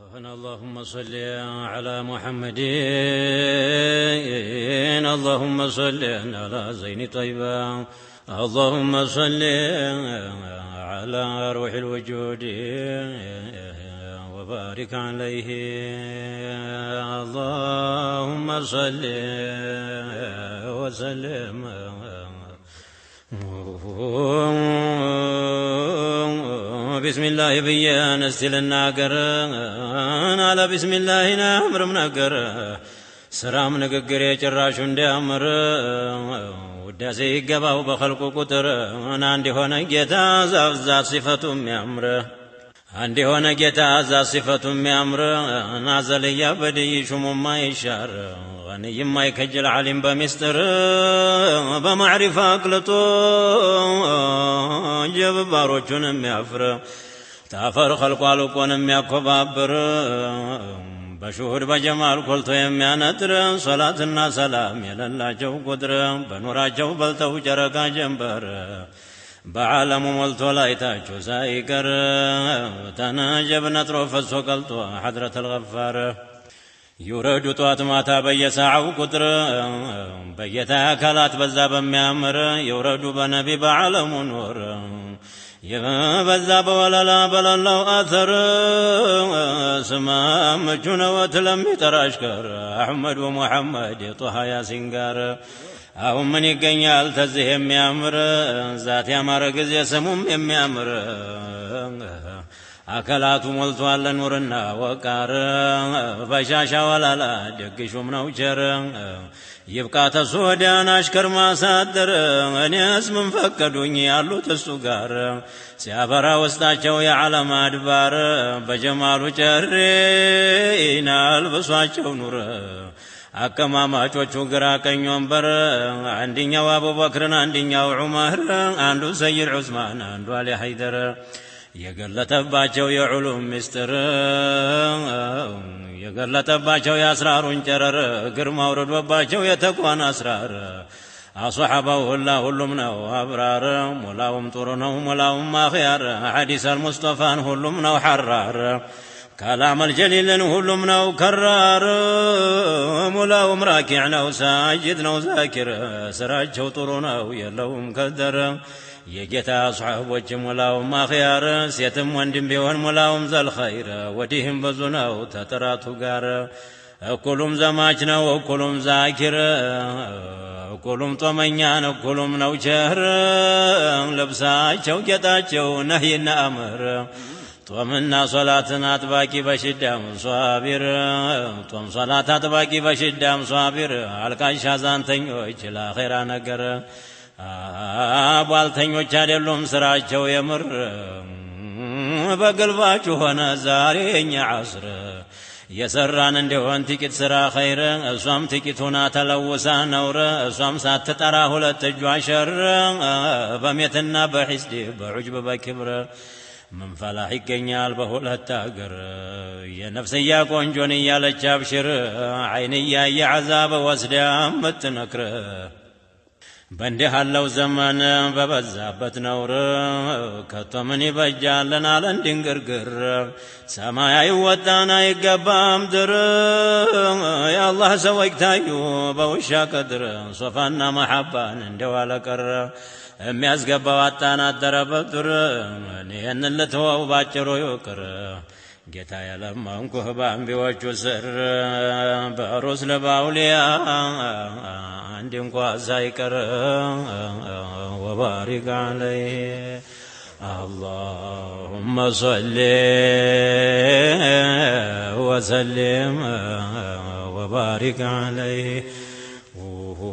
اللهم صل على محمد اللهم صل على زين طيبة اللهم صل على روح الوجود وبارك عليه اللهم صل وسلم بسم الله ብዬን እስቲ ልናገር አለ ቢስሚላህ አምርም ነገር ስራም ንግግር የጭራሹ እንዲያምር ውዳሴ ይገባው በኸልቁ ቁጥር አንድ የሆነ ጌታ ዛፍ ሲፈቱ የሚያምር አንድ የሆነ ጌታ ዛፍ ሲፈቱ የሚያምር ናዘልያ በድይ ሹሙማ ይሻር غني የማይከጅል ዓሊም በሚስጥር በማዕሪፋ አቅልጦ ጀብባሮቹን የሚያፍር ታፈር ኸልቆ አልቆን የሚያኮባብር በሹሁድ በጀማል ኮልቶ የሚያነጥር ሶላትና ሰላም የሌላቸው ቁጥር በኑራቸው በልተው ጨረቃ ጀንበር በዓለሙ ሞልቶ ላይታቸው ሳይቀር ተነጀብ ነጥሮ ፈሶ ቀልጦ ሐድረት አልገፋር ይውረዱ ጧት ማታ በየሰዓው ቁጥር በጌታ አካላት በዛ በሚያምር ይውረዱ በነቢ በዓለሙ ኑር በዛ በወለላ በለላው አተር ስማ ምቹ ነወት ለሚጠራ አሽከር አሕመድ ወሙሐመድ ጦሃ ያሲን ጋር አሁን ምን ይገኛል ተዚህ የሚያምር ዛት ያማረ ጊዜ ስሙም የሚያምር አካላቱ ሞልቷል ኑርና ወቃር በሻሻ ወላላ ደግሹም ነው ቸር ይብቃ ተሱ ወዲያን አሽከር ማሳደር እኔስ ምን ፈቀዱኝ ያሉት እሱ ጋር ሲያበራ ውስጣቸው የዓለም አድባር በጀማሉ ጨሬና አልብሷቸው ኑር አቀማማጮቹ ግራ ቀኝ ወንበር አንደኛው አቡበክርን አንደኛው ዑመር አንዱ ሰይድ ዑስማን አንዱ አሊ ሐይደር የገለጠባቸው የዑሉም ምስጢር የገለጠባቸው የአስራሩን ጨረር ግርማ አውርዶባቸው የተቋን አስራር አስሐባው ሁላ ሁሉም ነው አብራር ሙላውም ጥሩ ነው ሙላውም አኽያር ሐዲስ አልሙስጠፋን ሁሉም ነው ሐራር ከላም አልጀሊልን ሁሉም ነው ከራር ሙላውም ራኪዕ ነው ሳጅድ ነው ዛኪር ስራቸው ጥሩ ነው የለውም ከደር የጌታ አስሐቦች ሙላውም አኽያር ሴትም ወንድም ቢሆን ሙላውም ዘልኸይር ወዲህም ብዙ ነው ተጥራቱ ጋር እኩሉም ዘማች ነው እኩሉም ዛኪር እኩሉም ጦመኛ ነው እኩሉም ነው ቸር ልብሳቸው ጌጣቸው ነህይና አምር ጦምና ሶላትን አጥባቂ በሽዳም ሷቢር ጦም ሶላት አጥባቂ በሽዳም ሷቢር አልቃሽ አዛንተኞች ለአኼራ ነገር ቧልተኞች አይደሉም ስራቸው የምር በግልባጩ ሆነ ዛሬ እኛ ዐስር የሰራን እንደሆን ጥቂት ስራ ኸይር እሷም ጥቂት ሆና ተለውሳ ነውር እሷም ሳትጠራ ሁለት እጇ ሸር በሜትና በሒስድ በዑጅብ በክብር ምን ፈላህ ይገኛል በሁለት አገር የነፍስያ ቆንጆን እያለች አብሽር ዓይንያ የዐዛብ ወስዳ ምትነክር በእንዲህ ያለው ዘመን በበዛበት ነውር ከቶ ምን ይበጃልን አለን ድንግርግር ሰማይ አይወጣን አይገባም ድር የአላህ ሰዎች ታዩ በውሻ ቀድር ሶፋና መሐባን እንደዋለ ቀረ የሚያስገባው አጣን አደረበት ዱር ይህንን ልትወው ባጭሩ ይቅር ጌታ የለመንኩህ በአንቢዎቹ ስር በሩስል በአውሊያ አንድ እንኳ ሳይቀር ወባሪክ ዐለይህ اللهم صل وسلم وبارك عليه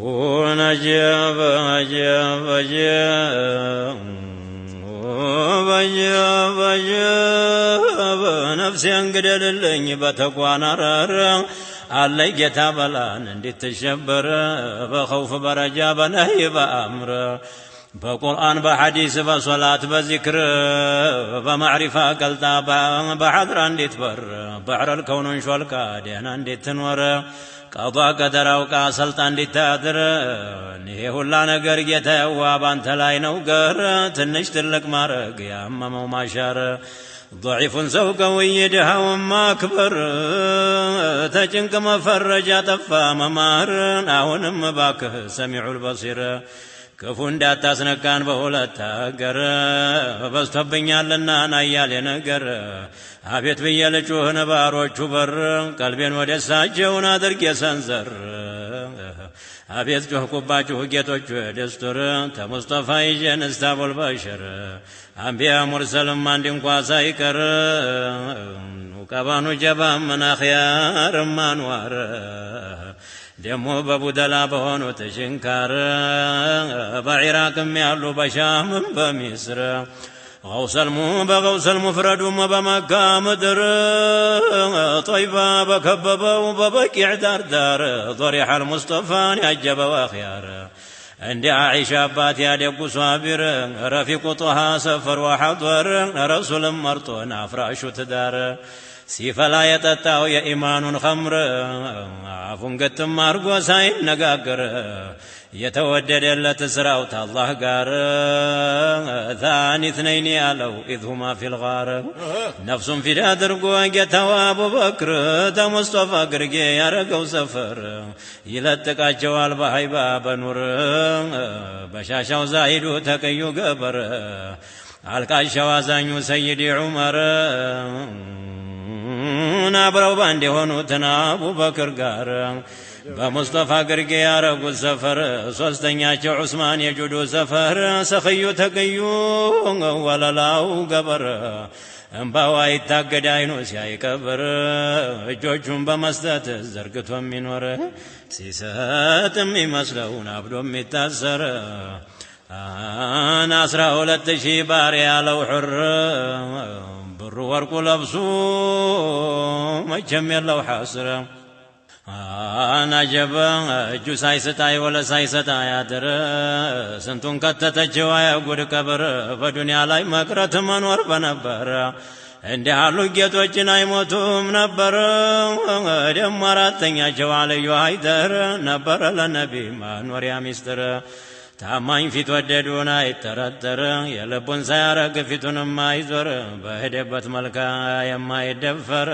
ونجاب أجاب أجاب أجاب أجاب ነፍሴ እንግደልልኝ በተቋን አረር አለኝ ጌታ በላን እንድትሸበር በኸውፍ በረጃ በነህይ በአምር በቁርአን በሐዲስ በሶላት በዚክር በማዕሪፋ ቀልጣ በሐድራ እንድትበር ባሕረል ከውኑን ሾልካ ደህና እንድትኖር ቀዷ ቀደር አውቃ ሰልጣ እንድታድር ይሄ ሁላ ነገር ጌታዬዋ ባንተ ላይ ነው ገር ትንሽ ትልቅ ማረግ ያመመው ማሻር ضعيف ሰው ቀውይ ድሃውን ማክበር ተጭንቅ መፈረጃ ጠፋ መማር። አሁንም እባክህ ሰሚዑል በሲር ክፉ እንዳታስነካን በሁለት አገር በዝቶብኛልና ናያሌ ነገር። አቤት ብዬ ልጩህ ነባሮቹ በር ቀልቤን ወደ እሳቸውን አድርጌ ሰንዘር። አቤት ጮህኩባችሁ ጌቶቹ ደስቱር ተሙስጠፋ ይዤን እስታቡል በሽር አንቢያ ሙርሰልም አንድ እንኳ ሳይቀር ቀባኑ ጀባ ምን አኽያር ማንዋር ደሞ በቡደላ በሆኑት ሽንካር በዒራቅም ያሉ በሻምም በሚስር غوص በገውሰል ሙፍረዱም በመካ ምድር ጦይባ በከበበው በበቂዕ ዳር ዳር ضሪሐ አልሙስጠፋን ያጀበው አኽያር እንደ ዓኢሻ አባት ያደጉ ሷቢር ረፊቁ ጦሃ ሰፈር ወሐضር ረሱልም መርጦን አፍራሹ ትዳር ሲፈላ የጠጣው የኢማኑን ኸምር አፉን ግጥም አርጎ ሳይነጋገር የተወደደለት ስራው ታላህ ጋር ثاني اثنين ያለው إذ هما في الغار ነፍሱን ፊዳ አድርጎ ጌታው አቡበክር ተሙስጠፋ ግርጌ ያረገው ሰፈር ይለጥቃቸዋል በሀይባ በኑር በሻሻው ዛሂዱ ተቀዩ ገበር አልቃሻው አዛኙ ሰይዲ ዑመር አብረው ባንድ የሆኑትን አቡበክር ጋር በሙስጠፋ ግርጌ ያረጉት ሰፈር ሶስተኛቸው ዑስማን የጁዱ ሰፈር ሰኽዩ ተቅዩ ወለላው ገበር እምባው አይታገድ አይኑ ሲያይቀብር እጆቹን በመስጠት ዘርግቶ የሚኖር ሲሰጥ የሚመስለውን አብዶ የሚታሰር 12,000 ባሪያ ያለው ሑር ብሩ ወርቁ ለብሱ መቼም የለው ሐስር አናጀበ እጁ ሳይሰጥ አይወለ ሳይሰጥ አያድር ስንቱን ከተተችው አያጉድ ቀብር በዱንያ ላይ መቅረት መኖር በነበረ እንዲህ አሉ ጌቶችን አይሞቱም ነበር። ደሞ አራተኛቸው አልዩ ሃይደር ነበረ ለነቢ መኖሪያ ሚስጥር ታማኝ ፊት ወደዱን አይጠረጠር የልቡን ሳያረግ ፊቱንም አይዞር በሄደበት መልካ የማይደፈር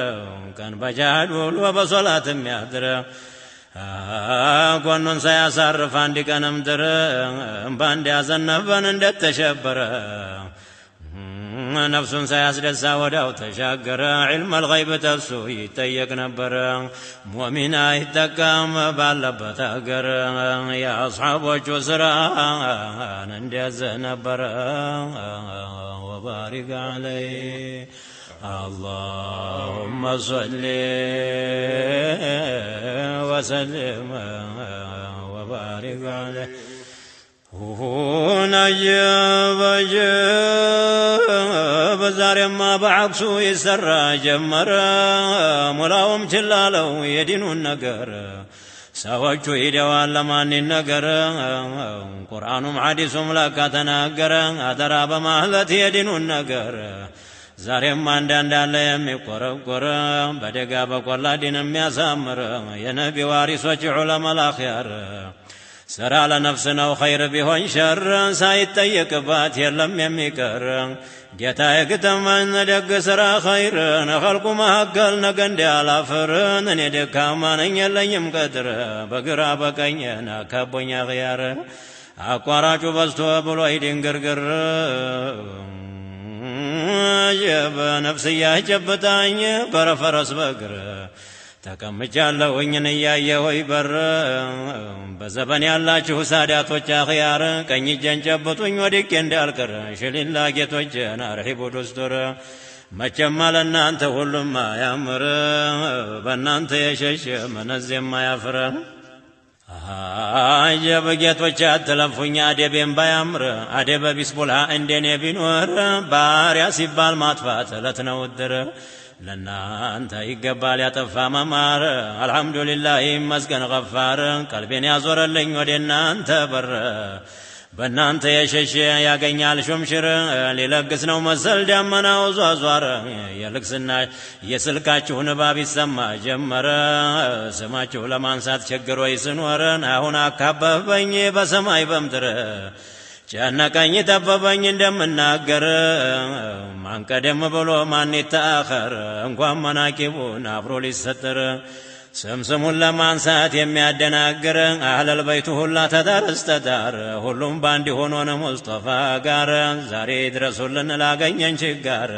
ቀን በጃሃድ ውሎ በሶላት የሚያድር ጎኑን ሳያሳርፍ አንድ ቀንም ድር እምባ እንዲያዘነበን እንደተሸበረ ነፍሱን ሳያስደሳ ወዳው ተሻገረ። ዒልም አልገይብ ተሱ ይጠየቅ ነበረ ሙእሚን አይጠቀም ባለበት አገር የአስሓቦቹ ስራን እንደዚህ ነበረ። ወባሪክ ዐለይህ اللهم صل وسلم وبارك عليه አጀብ ዛሬማ በዐክሱ ይሰራ ጀመረ ሙላውም ችላለው የዲኑን ነገር ሰዎቹ ሂደዋል ለማን ነገር ቁርአኑም ሐዲሱም ለካ ተናገረ አደራ በማለት የዲኑን ነገር ዛሬም አንዳንድ አለ የሚቆረቆር በደጋ በቆላ ዲን የሚያሳምር የነቢ ዋሪሶች ዑለማ አልአኽያር ስራ ለነፍስ ነው ኸይር ቢሆን ሸር ሳይጠየቅባት የለም የሚቀር ጌታ የግጠመን ደግ ስራ ኸይርን ኸልቁ መካከል ነገ እንዲያላፍርን እኔ ደካማ ነኝ የለኝም ቀድር በግራ በቀኝ ናከቦኝ አኽያር አቋራጩ በዝቶ ብሎ ይድንግርግር ነፍስያ ጨብጣኝ በረፈረስ በእግር ተቀምጫለሁኝን እያየሆይ በር በዘበን ያላችሁ ሳዳቶች አኽያር ቀኝ እጄን ጨብጡኝ ወድቄ እንዳልቀር ሽሊላ ጌቶቼን አርሒቡ ዱስቱር መቼም ለእናንተ ሁሉም አያምር በእናንተ የሸሸ መነዝ የማያፍር አጀብ ጌቶች አትለፉኝ አደቤን ባያምር አደበ ቢስ ቡልሃ እንደኔ ቢኖር ባሪያ ሲባል ማጥፋት ዕለት ነው እድር ለእናንተ ይገባል ያጠፋ መማር አልሐምዱሊላህ ይመስገን ገፋር ቀልቤን ያዞረልኝ ወደ እናንተ በር በእናንተ የሸሸ ያገኛል ሹምሽር ሊለግስ ነው መሰል ዳመናው ዟዟር የልግስና የስልካችሁ ንባብ ይሰማ ጀመረ ስማችሁ ለማንሳት ቸግሮኝ ስኖር አሁን አካበበኝ በሰማይ በምድር ጨነቀኝ ጠበበኝ እንደምናገር ማን ቀደም ብሎ ማን ይተአኸር እንኳን መናቂቡን አብሮ ሊሰጥር ስምስሙን ለማንሳት የሚያደናግር አህለል በይቱ ሁላ ተዳር እስተዳር ሁሉም ባንድ ሆኖ ነው ሙስጠፋ ጋር ዛሬ ድረሱልን ላገኘን ችጋር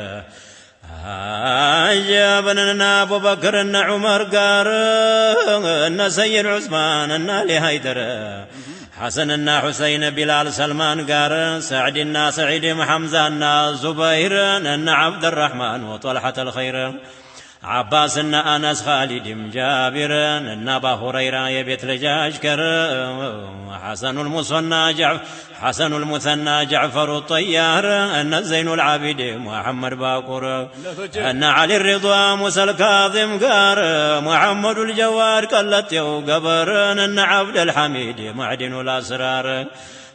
አጀብንና አቡበክርና ዑመር ጋር እነ ሰይድ ዑስማን እና አሊ ሃይደር ሐሰንና ሁሰይን ቢላል ሰልማን ጋር ሰዕድና ሰዒድም ሐምዛና ዙበይር እነ ዓብድራሕማን ወጦልሐተ ልኸይር عباسنا أنس خالد جابر النبا هريرة يبيت لجاجكر حسن المصنى جعف حسن المثنى جعفر الطيار أن زين العابد محمد باقر أن علي الرضا موسى الكاظم قار محمد الجواد قلت قبر أن عبد الحميد معدن الأسرار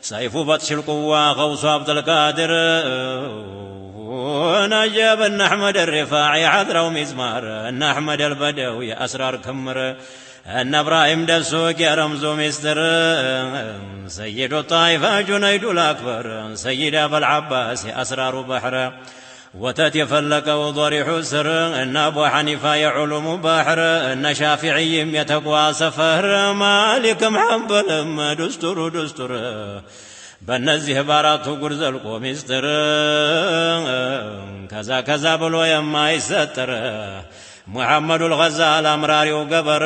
سيف بطش القوة غوث عبد القادر نجاب ان احمد الرفاعي عذره ومزمار ان احمد البدوي اسرار كمر ان ابراهيم دسوق يا رمز مستر سيد الطائفه جنيد الاكبر سيد ابا العباس اسرار بحر وتت يفلق وضريح سر ان ابو حنيفه يعلم بحر ان شافعي يتقوى سفر مالك محنبل دستور دستور በእነዚህ ባራቱ ጉር ዘልቆ ሚስጥር ከዛ ከዛ ብሎ የማይሰጥር ሙሐመዱ الغزال አምራሪው ገበር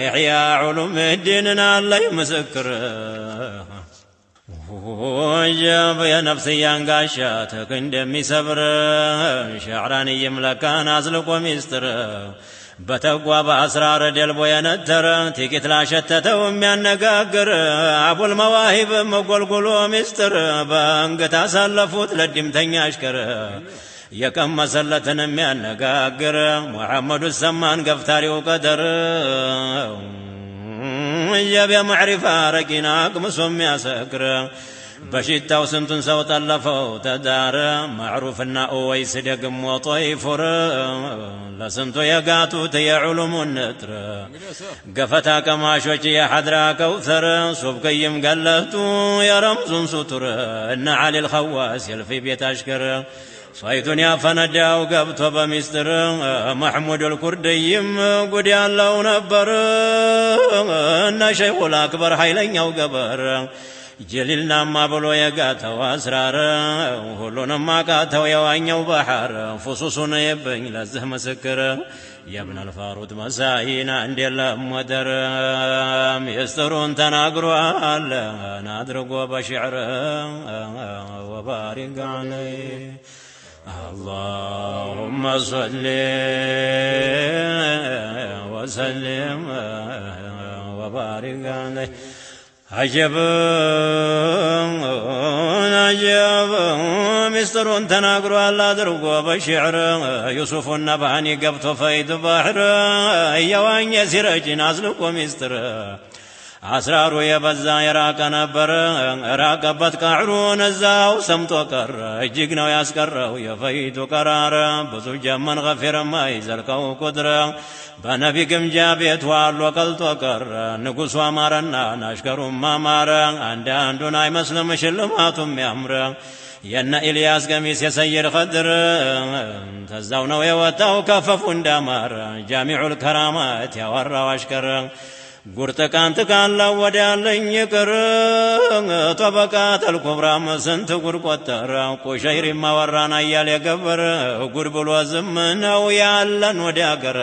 ኢሕያ ዑሉም ዲንና ላይ ምስክር ወጀብ የነፍስያን ጋሻ ተክ እንደሚሰብር ሸዕራን ይምለካን አዝልቆ ሚስጥር በተቋ በአስራር ደልቦ የነተረ ጥቂት ላሸተተው የሚያነጋግር አቡል መዋሂብ መጎልጎሎ ሚስጥር በአንገት አሳለፉት ለድምተኛ አሽከር የቀመሰለትን የሚያነጋግር ሙሐመዱ ሰማን ገፍታሪው ቀደር የቢያ ማዕሪፋ ረቂና አቅምሶ የሚያሰክር በሽታው ስንቱን ሰው ጠለፈው ተዳረ ማዕሩፍና ኦወይስ ደግሞ ጦይፉር ለስንቱ የጋቱት የዑሉሙን ንጥር ገፈታ ቀማሾች የሐድራ ከውተር ሱብቅይም ገለቱ የረምዙን ሱቱር እነ ዓሊ ልኸዋስ የልፊ ቤት አሽከር صيتون يا فنداو قبطو بمستر محمود الكرديم قد ያለው ነበር እና ሸይኹ አክበር ኃይለኛው ገበር ጀሊልናማ ብሎ የጋተው አስራር ሁሉንም አቃተው የዋኘው ባህር ፍሱሱን የበኝ ለዚህ ምስክር የብን አልፋሩድ መሳይና እንደለም ወደር ሚስጥሩን ተናግሯል አድርጎ በሽዕር ወባሪክ ዐለይህ اللهم صل وسلم وبارك عليه عجب عجب ሚስጥሩን ተናግሯል አድርጎ በሽዕር ዩሱፍ ነባኒ ገብቶ ፈይድ ባህር እየዋኘ ሲረጭን አዝልቆ ሚስጥር አስራሩ የበዛ የራቀ ነበር ራቀበት ቃዕሩን እዛው ሰምጦ ቀረ እጅግ ነው ያስቀረው የፈይቱ ቀራር ብዙ ጀመን ገፊር ማይዘልቀው ቁጥር በነቢ ግምጃ ቤት ዋሎ ቀልጦ ቀረ ንጉሱ አማረና ናሽከሩም አማረ አንዳንዱን አይመስልም ሽልማቱም ያምረ የነ ኢልያስ ገሚስ የሰይድ ኸድር ተዛው ነው የወጣው ከፈፉ እንዳማረ ጃሚዑል ከራማት ያወራው አሽከር ጉርጥቃን ትቃላ ወዲያለኝ ይቅር ጠበቃት አልኩብራም ስንት ጉድ ቆጠረ ቁሸይሪማ ወራና እያለ የገበር ጉድ ብሎ ዝም ነው ያለን ወዲያ ገረ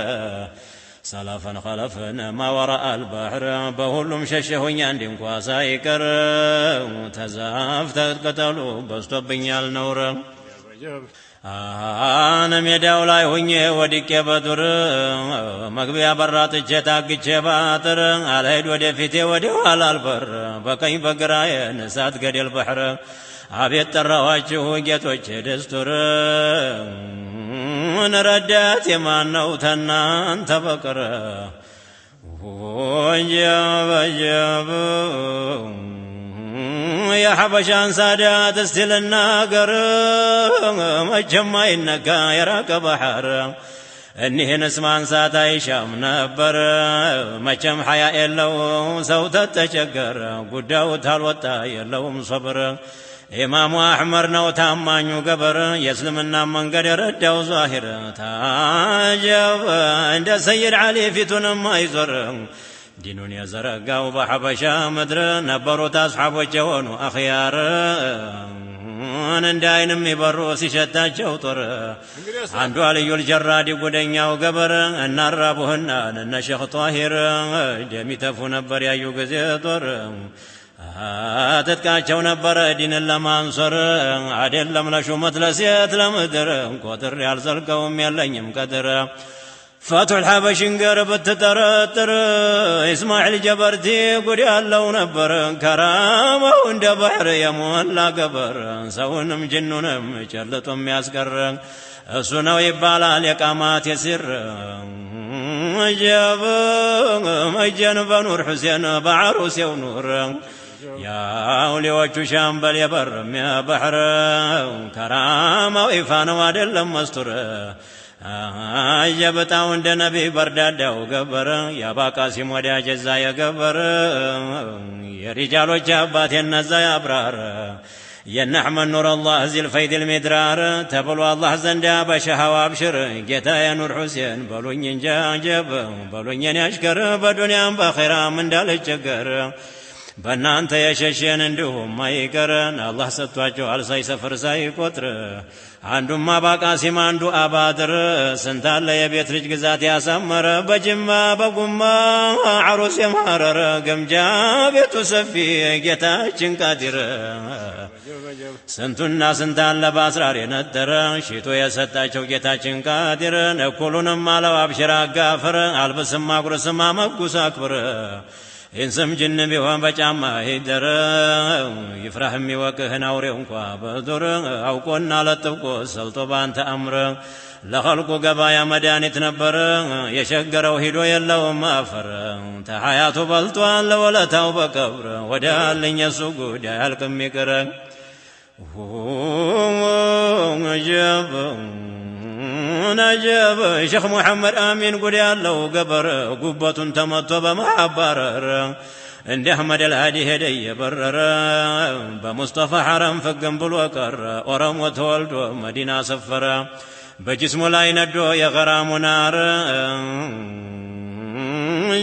ሰለፈን ኸለፈን ማወራ አልባሕር በሁሉም ሸሸሁኝ አንድ እንኳ ሳይቀር ተዛፍ ተቅጠሉ በዝቶብኛል ነውር አነ ሜዳው ላይ ሆኜ ወድቄ በዱር መግቢያ በራጥቼ ታግቼ ባጥር አልሄድ ወደፊቴ ወደ ኋላ አልበር በቀኝ በግራዬ እሳት ገደል ባህር አቤት ጠራኋችሁ ጌቶቼ ደስቱር ረዳት የማን ነው ተናንተ በቀር ወጀብ ወጀብ የሐበሻን ሳዳት እስቲ ልናገር መቼም አይነካ የራቀ ባህር እኒህንስ ማንሳት አይሻም ነበር መቼም ሐያ የለው ሰው ተተቸገረ ጉዳዩ ታልወጣ የለውም ሰብር ኢማሙ አሕመድ ነው ታማኙ ገበር የእስልምና መንገድ የረዳው ዛሂር ታጀብ እንደ ሰይድ ዓሊ ፊቱንም አይዞር ዲኑን የዘረጋው በሐበሻ ምድር ነበሩት አስሓቦች የሆኑ አኽያር እንደ አይን የሚበሩ ሲሸታቸው ጦር አንዱ አልዩል ጀራዲ ጉደኛው ገበር እናራቡህና እነ ሼኽ ጧሂር ደሚተፉ ነበር ያዩ ጊዜ ጦር ትጥቃቸው ነበረ ዲንን ለማንሰር አይደለም ለሹመት ለሴት ለምድር ቆጥር ያልዘልቀውም የለኝም ቀድር فتح الحبش قرب تترتر اسماعيل جبرتي قد ያለው ነበር ከራማው እንደ ባህር የሞላ ገበር ሰውንም ጅኑንም ጨልጦ የሚያስቀር እሱ ነው ይባላል የቃማት የሲር ጀብ መጀን በኑር ሁሴን በዓሩሴው ኑር ያውሊዎቹ ሻምበል የበርም የባህር ከራማው ይፋ ነው አይደለም መስቱር አጀበታው እንደ ነቢ በርዳዳው ገበር ያባቃሲም ወዳጅ እዛ የገበር የሪጃሎች አባት የነዛ ያብራር የነሕመድ ኑር አላህ ዚል ፈይድ ልሚድራር ተብሎ አላህ ዘንዳ በሸሃው አብሽር ጌታ የኑር ሁሴን በሉኝ እንጃ ጀብ በሉኝ የኔ አሽከር በዱንያም በኼራም እንዳልቸገር በእናንተ የሸሸን እንዲሁም አይቀረን አላህ ሰጥቷቸዋል ሳይሰፍር ሳይቆጥር አንዱማ ባቃሲም አንዱ አባድር ስንታለ የቤት ልጅ ግዛት ያሳመረ በጅማ በጉማ ዓሩስ የማረረ ግምጃ ቤቱ ሰፊ ጌታችን ቃዲር ስንቱና ስንታለ በአስራር የነጠረ ሽቶ የሰጣቸው ጌታችን ቃዲር እኩሉንም አለው አብሽር አጋፍር አልብስም አጉርስም አመጉስ አክብር ኢንስም ጅን ቢሆን በጫማ ሂደር ይፍራህ የሚወቅህን አውሬው እንኳ በዱር አውቆና ለጥብቆ ሰልጦ ባንተ አምር ለኸልቁ ገባያ መድኃኒት ነበር የሸገረው ሂዶ የለውም አፈር ተሐያቱ በልጧል ለወለታው በቀብር ወዳልኝ የሱ ጉዳይ አያልቅም ይቅር ጀብ ነጀብ ሼኽ ሙሐመድ አሚን ጉድ ያለው ገበር ጉበቱን ተመቶ በማባረር እንደ አሕመድ አልሃዲ ሄደ እየበረረ በሙስጠፋ ሐረም ፍግም ብሎ ቀረ ኦሮሞ ተወልዶ መዲና ሰፈረ በጅስሙ ላይ ነዶ የገራሙ ናር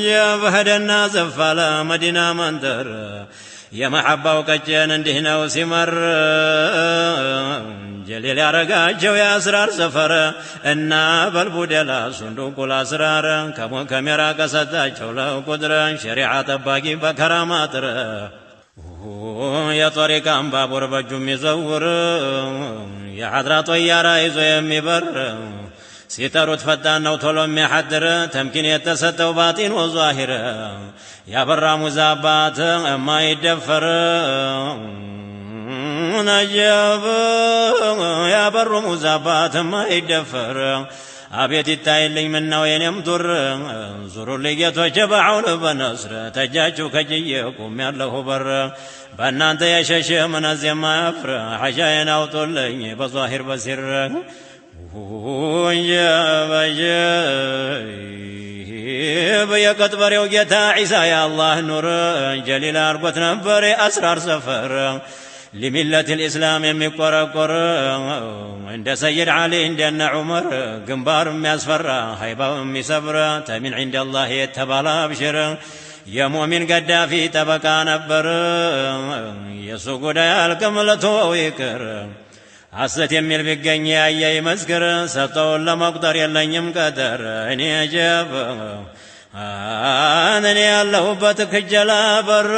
የበህደና ዘፋለ መዲና መንደር የመሐባው ቀጭን እንዲህ ነው ሲመር ጀሊል ያረጋቸው የአስራር ሰፈር እና በልቡደላ ሱንዱቁል አስራር ከሜራ ከሰጣቸው ለቁድር ሸሪዓ ጠባቂ በከራማጥር የጦሪቃን ባቡር በእጁ የሚዘውር የሐድራ ጦያራ ይዞ የሚበር ሲጠሩት ፈጣን ነው ቶሎ የሚያሐድር ተምኪን የተሰጠው ባጢን ወዛሂር ያበራ ሙዛባት የማይደፈር ነጀብ ያበሩ ሙዛባት የማይደፈር አቤት ይታይልኝ ምነው የኔም ዱር ዙሩልኝ ጌቶቼ በዐውን በነስር ተጃችሁ ከጅዬ ቁም ያለሁ በር በእናንተ የሸሸ ምነዝ የማያፍር ሐሻዬን አውጡልኝ በዛሂር በሲር የቀጥበሬው ጌታ ዒሳ የአላህ ኑር ጀሊል አርጎት ነበር የአስራር ሰፈር لملة الإسلام የሚቆረቆር እንደ ሰይድ ዓሊ እንደነ ዑመር ግንባር የሚያስፈራ ሃይባው የሚሰብር ተሚን عند الله የተባለ አብሽር የሙእሚን ገዳፊ ጠበቃ ነበር የሱ ጉዳይ አልቅም ለተወው ይቅር ሐሰት የሚል ቢገኝ ያየ ይመስክር ሰጠውን ለመቁጠር የለኝም ቀደር እኔ ጀብ እኔ ያለሁበት ክጀላ በር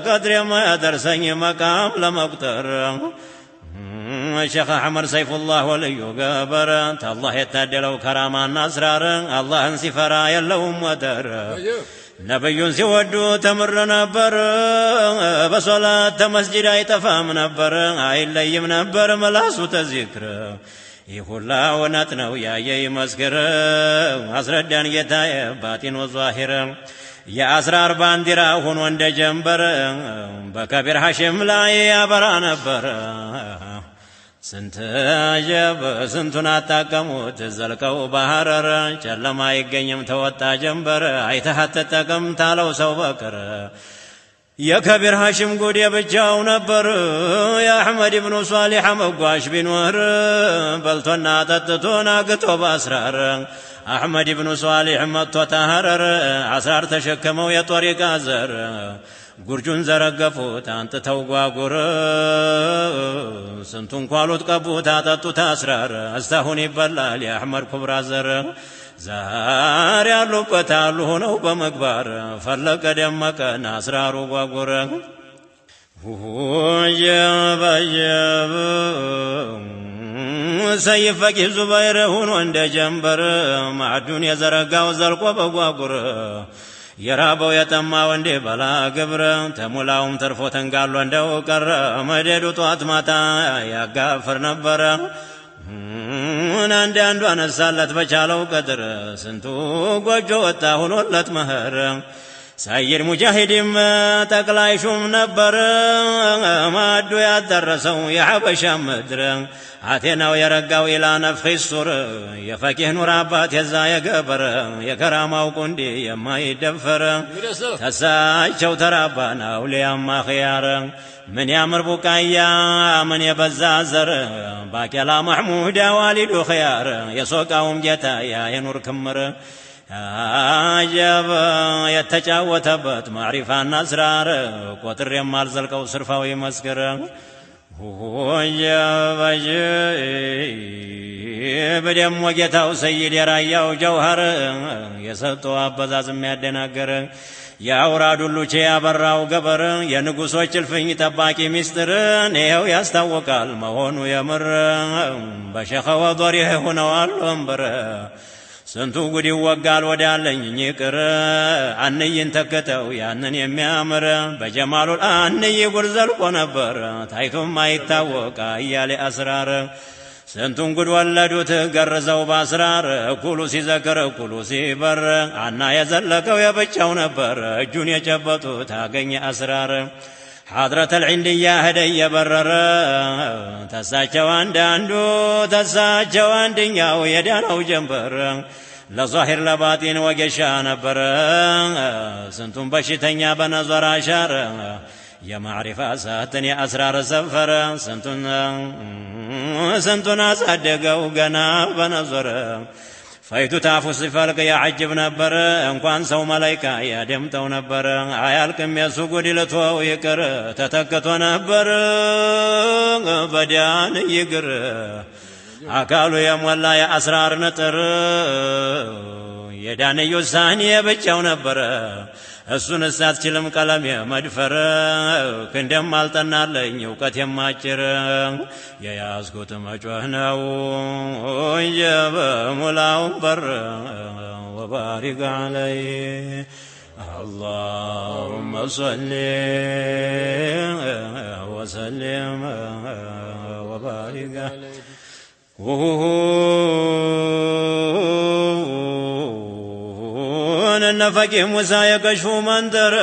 ቀድር የማያደርሰኝ መቃም ለመቁጠር ሼኽ አሕመድ ሰይፉላህ ወልዩ ገበር ተአላህ የታደለው ከራማና አስራር አላህን ሲፈራ የለውም ወደር ነብዩን ሲወዱ ተምር ነበር በሶላት ተመስጂድ አይጠፋም ነበር አይለይም ነበር መላሱ ተዚክር ይህ ሁላ እውነት ነው ያየ ይመስክር አስረዳን ጌታዬ ባጢን ወዛሂር የአስራር ባንዲራ ሆኖ እንደ ጀንበር በከቢር ሐሽም ላይ ያበራ ነበር ስንት ጀብ ስንቱን አጣቀሙት ዘልቀው ባህረር ጨለማ አይገኝም ተወጣ ጀንበር አይተህ አትጠቅም ታለው ሰው በቅር የከቢር ሐሽም ጉድ የብቻው ነበር። የአሕመድ ብኑ ሷሊሕ መጓሽ ቢኖር በልቶና ጠጥቶ ናግቶ በአስራር አሕመድ ብኑ ሷሊሕ መጥቶ ተሐረር አስራር ተሸክመው የጦሪቃ ዘር ጉርጁን ዘረገፉት አንጥተው ጓጉር ስንቱን ኳሉት ቀቡት አጠጡት አስራር እስታሁን ይበላል የአሕመድ ኩብራ ዘር ዛሬ ያሉበት አሉ ሆነው በመግባር ፈለቀ ደመቀን አስራሩ ጓጉር የበየብ ሰይፍ ፈቂህ ዙበይር ሆኖ እንደ ጀንበር ማዕዱን የዘረጋው ዘልቆ በጓጉር የራበው የጠማው እንዲህ በላ ግብር ተሙላውም ተርፎ ተንጋሎ እንደው ቀረ መደዱ ጧት ማታ ያጋፍር ነበረ። አንድ አንዱ አነሳለት በቻለው ቀድር ስንቱ ጎጆ ወጣ ሆኖለት መኸር ሰይድ ሙጃሂድም ጠቅላይ ሹም ነበር። ማዕዱ ያደረሰው የሐበሻ ምድር አቴናው የረጋው ኢላ ነፍኺ ሱር የፈቂህ ኑር አባት የዛ የገበር የከራማው ቁንዲ የማይደፈር ተሳቸው ተራባን አውሊያማ ኽያር ምን ያምር ቡቃያ ምን የበዛ ዘር ባቄላ መሕሙዳ ዋሊዱ ኽያር የሶቃውም ጌታ ያ የኑር ክምር አጀብ የተጫወተበት ማዕሪፋና አስራር ቆጥር የማልዘልቀው ስርፋዊ መስክር በደሞ ጌታው ሰይድ የራያው ጀውሃር የሰጠው አበዛዝ የሚያደናገር የአውራዱ ሉቼ ያበራው ገበር የንጉሶች እልፍኝ ጠባቂ ሚስጥር ይኸው ያስታወቃል መሆኑ የምር በሸኸወ ዶሪህ ሆነዋል ወንበር ስንቱ ጉድ ይወጋል ወዳለኝ ይቅር አንይን ተክተው ያንን የሚያምር በጀማሉል አንይ ጉድ ዘልቆ ነበር ታይቶም አይታወቅ እያሌ አስራር ስንቱን ጉድ ወለዱት ገርዘው ባስራር እኩሉ ሲዘክር እኩሉ ሲበር አና የዘለቀው የብቻው ነበር እጁን የጨበጡት አገኘ አስራር حضرة العندية هدي የበረረ ተሳቸው አንዳንዱ ተሳቸው አንደኛው የዳነው ጀንበር ለዛሂር ለባጢን ወጌሻ ነበረ ስንቱን በሽተኛ በነዘር አሻረ የማዕሪፋ እሳትን የአስራር ሰፈረ ስንቱን አሳደገው ገና በነዘር ፈይቱ ታፉ ሲፈልቅ ያዓጅብ ነበር እንኳን ሰው መላይካ ያደምጠው ነበር አያልቅም የሱ ጉድ ልትወው ይቅር ተተክቶ ነበር በዳን ይግር አካሉ የሞላ የአስራር ንጥር የዳንዩ ሳህን የብቻው ነበር እሱን አትችልም ቀለም የመድፈር ክንደም አልጠናለኝ እውቀት የማጭር የያዝኩት መጮህ ነው የበሙላው በር ወባሪክ አለይ اللهم صل وسلم وبارك እነ ፈቂህ ሙሳ የከሽፉ መንደር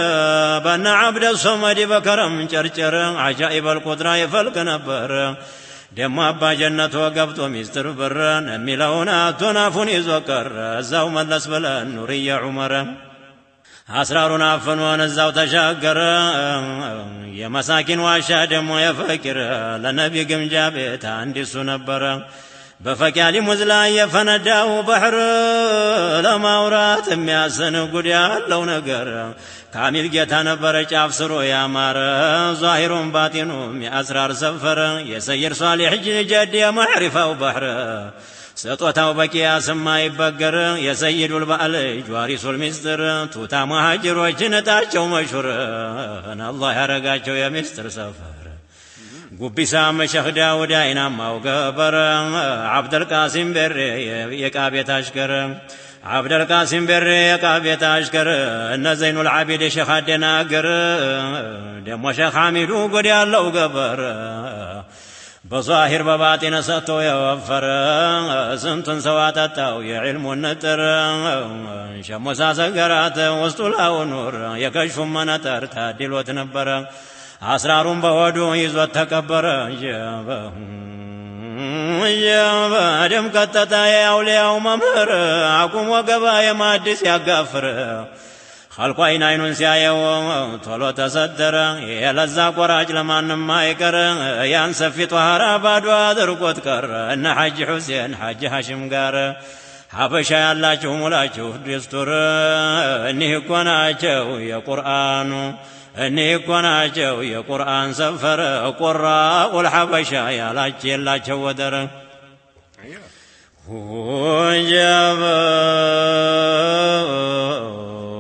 በነ ዓብደ ሶመድ በከረም ጨርጨር አጃኢብ አልቁድራ ይፈልቅ ነበር ደሞ አባ ጀነቶ ገብቶ ሚስጥር ብረን የሚለውን አቶን አፉን ይዞ ቀረ እዛው መለስ ብለን ኑርየ ዑመር አስራሩን አፍኖን እዛው ተሻገረ የመሳኪን ዋሻ ደሞ የፈቂር ለነቢ ግምጃ ቤት አንድ እሱ ነበረ በፈቂያሊ ሙዝ ላይ የፈነዳው ባህር ለማውራት የሚያስን ጉድ ያለው ነገር ካሚል ጌታ ነበረ ጫፍ ስሮ ያማረ ዛሂሩም ባጢኑም የአስራር ሰፈረ የሰይር ሷሊሕ ጀድ የማዕሪፋው ባህር ስጦታው በቂያስ የማይበገር የሰይዱል በዓል ጇሪሱል ሚስጥር ቱታ መሃጅሮችን እጣቸው መሹር አላህ ያረጋቸው የሚስጥር ሰፈር ጉቢሳ መሸኽ ዳውድ አይናማው ገበር ዓብደልቃሲም ቤሬ የዕቃ ቤት አሽከር ዓብደልቃሲም ቤሬ የዕቃ ቤት አሽከር እነ ዘይኑል ዓቢድ ሸኽ አደናግር ደሞ ሸኽ ሐሚዱ ጉድ ያለው ገበር በዛሂር በባጢን ሰጥቶ የወፈረ ስንቱን ሰው አጠጣው የዕልሙን ንጥር ሸሞሳ ሰገራት ውስጡ ላው ኑር የከሽፉን መነጠር ታድሎት ነበረ አስራሩን በሆዱ ይዞት ተቀበረ ደም ቀጠጣ የአውሊያው መምህር አቁሞ ገባ የማድስ ያጋፍር ኸልቁ አይን አይኑን ሲያየው ቶሎ ተሰደረ። የለዛ ቆራጭ ለማንም አይቀር፣ ያን ሰፊ ጧሃራ ባዶ አድርጎት ቀረ። እነ ሐጂ ሁሴን ሐጂ ሐሽም ጋር ሀበሻ ያላችሁ ሙላችሁ ድስቱር፣ እኒህ እኮ ናቸው የቁርአኑ፣ እኒህ እኮ ናቸው የቁርአን ሰፈር። ቁራኡል ሐበሻ ያላች የላቸው ወደር።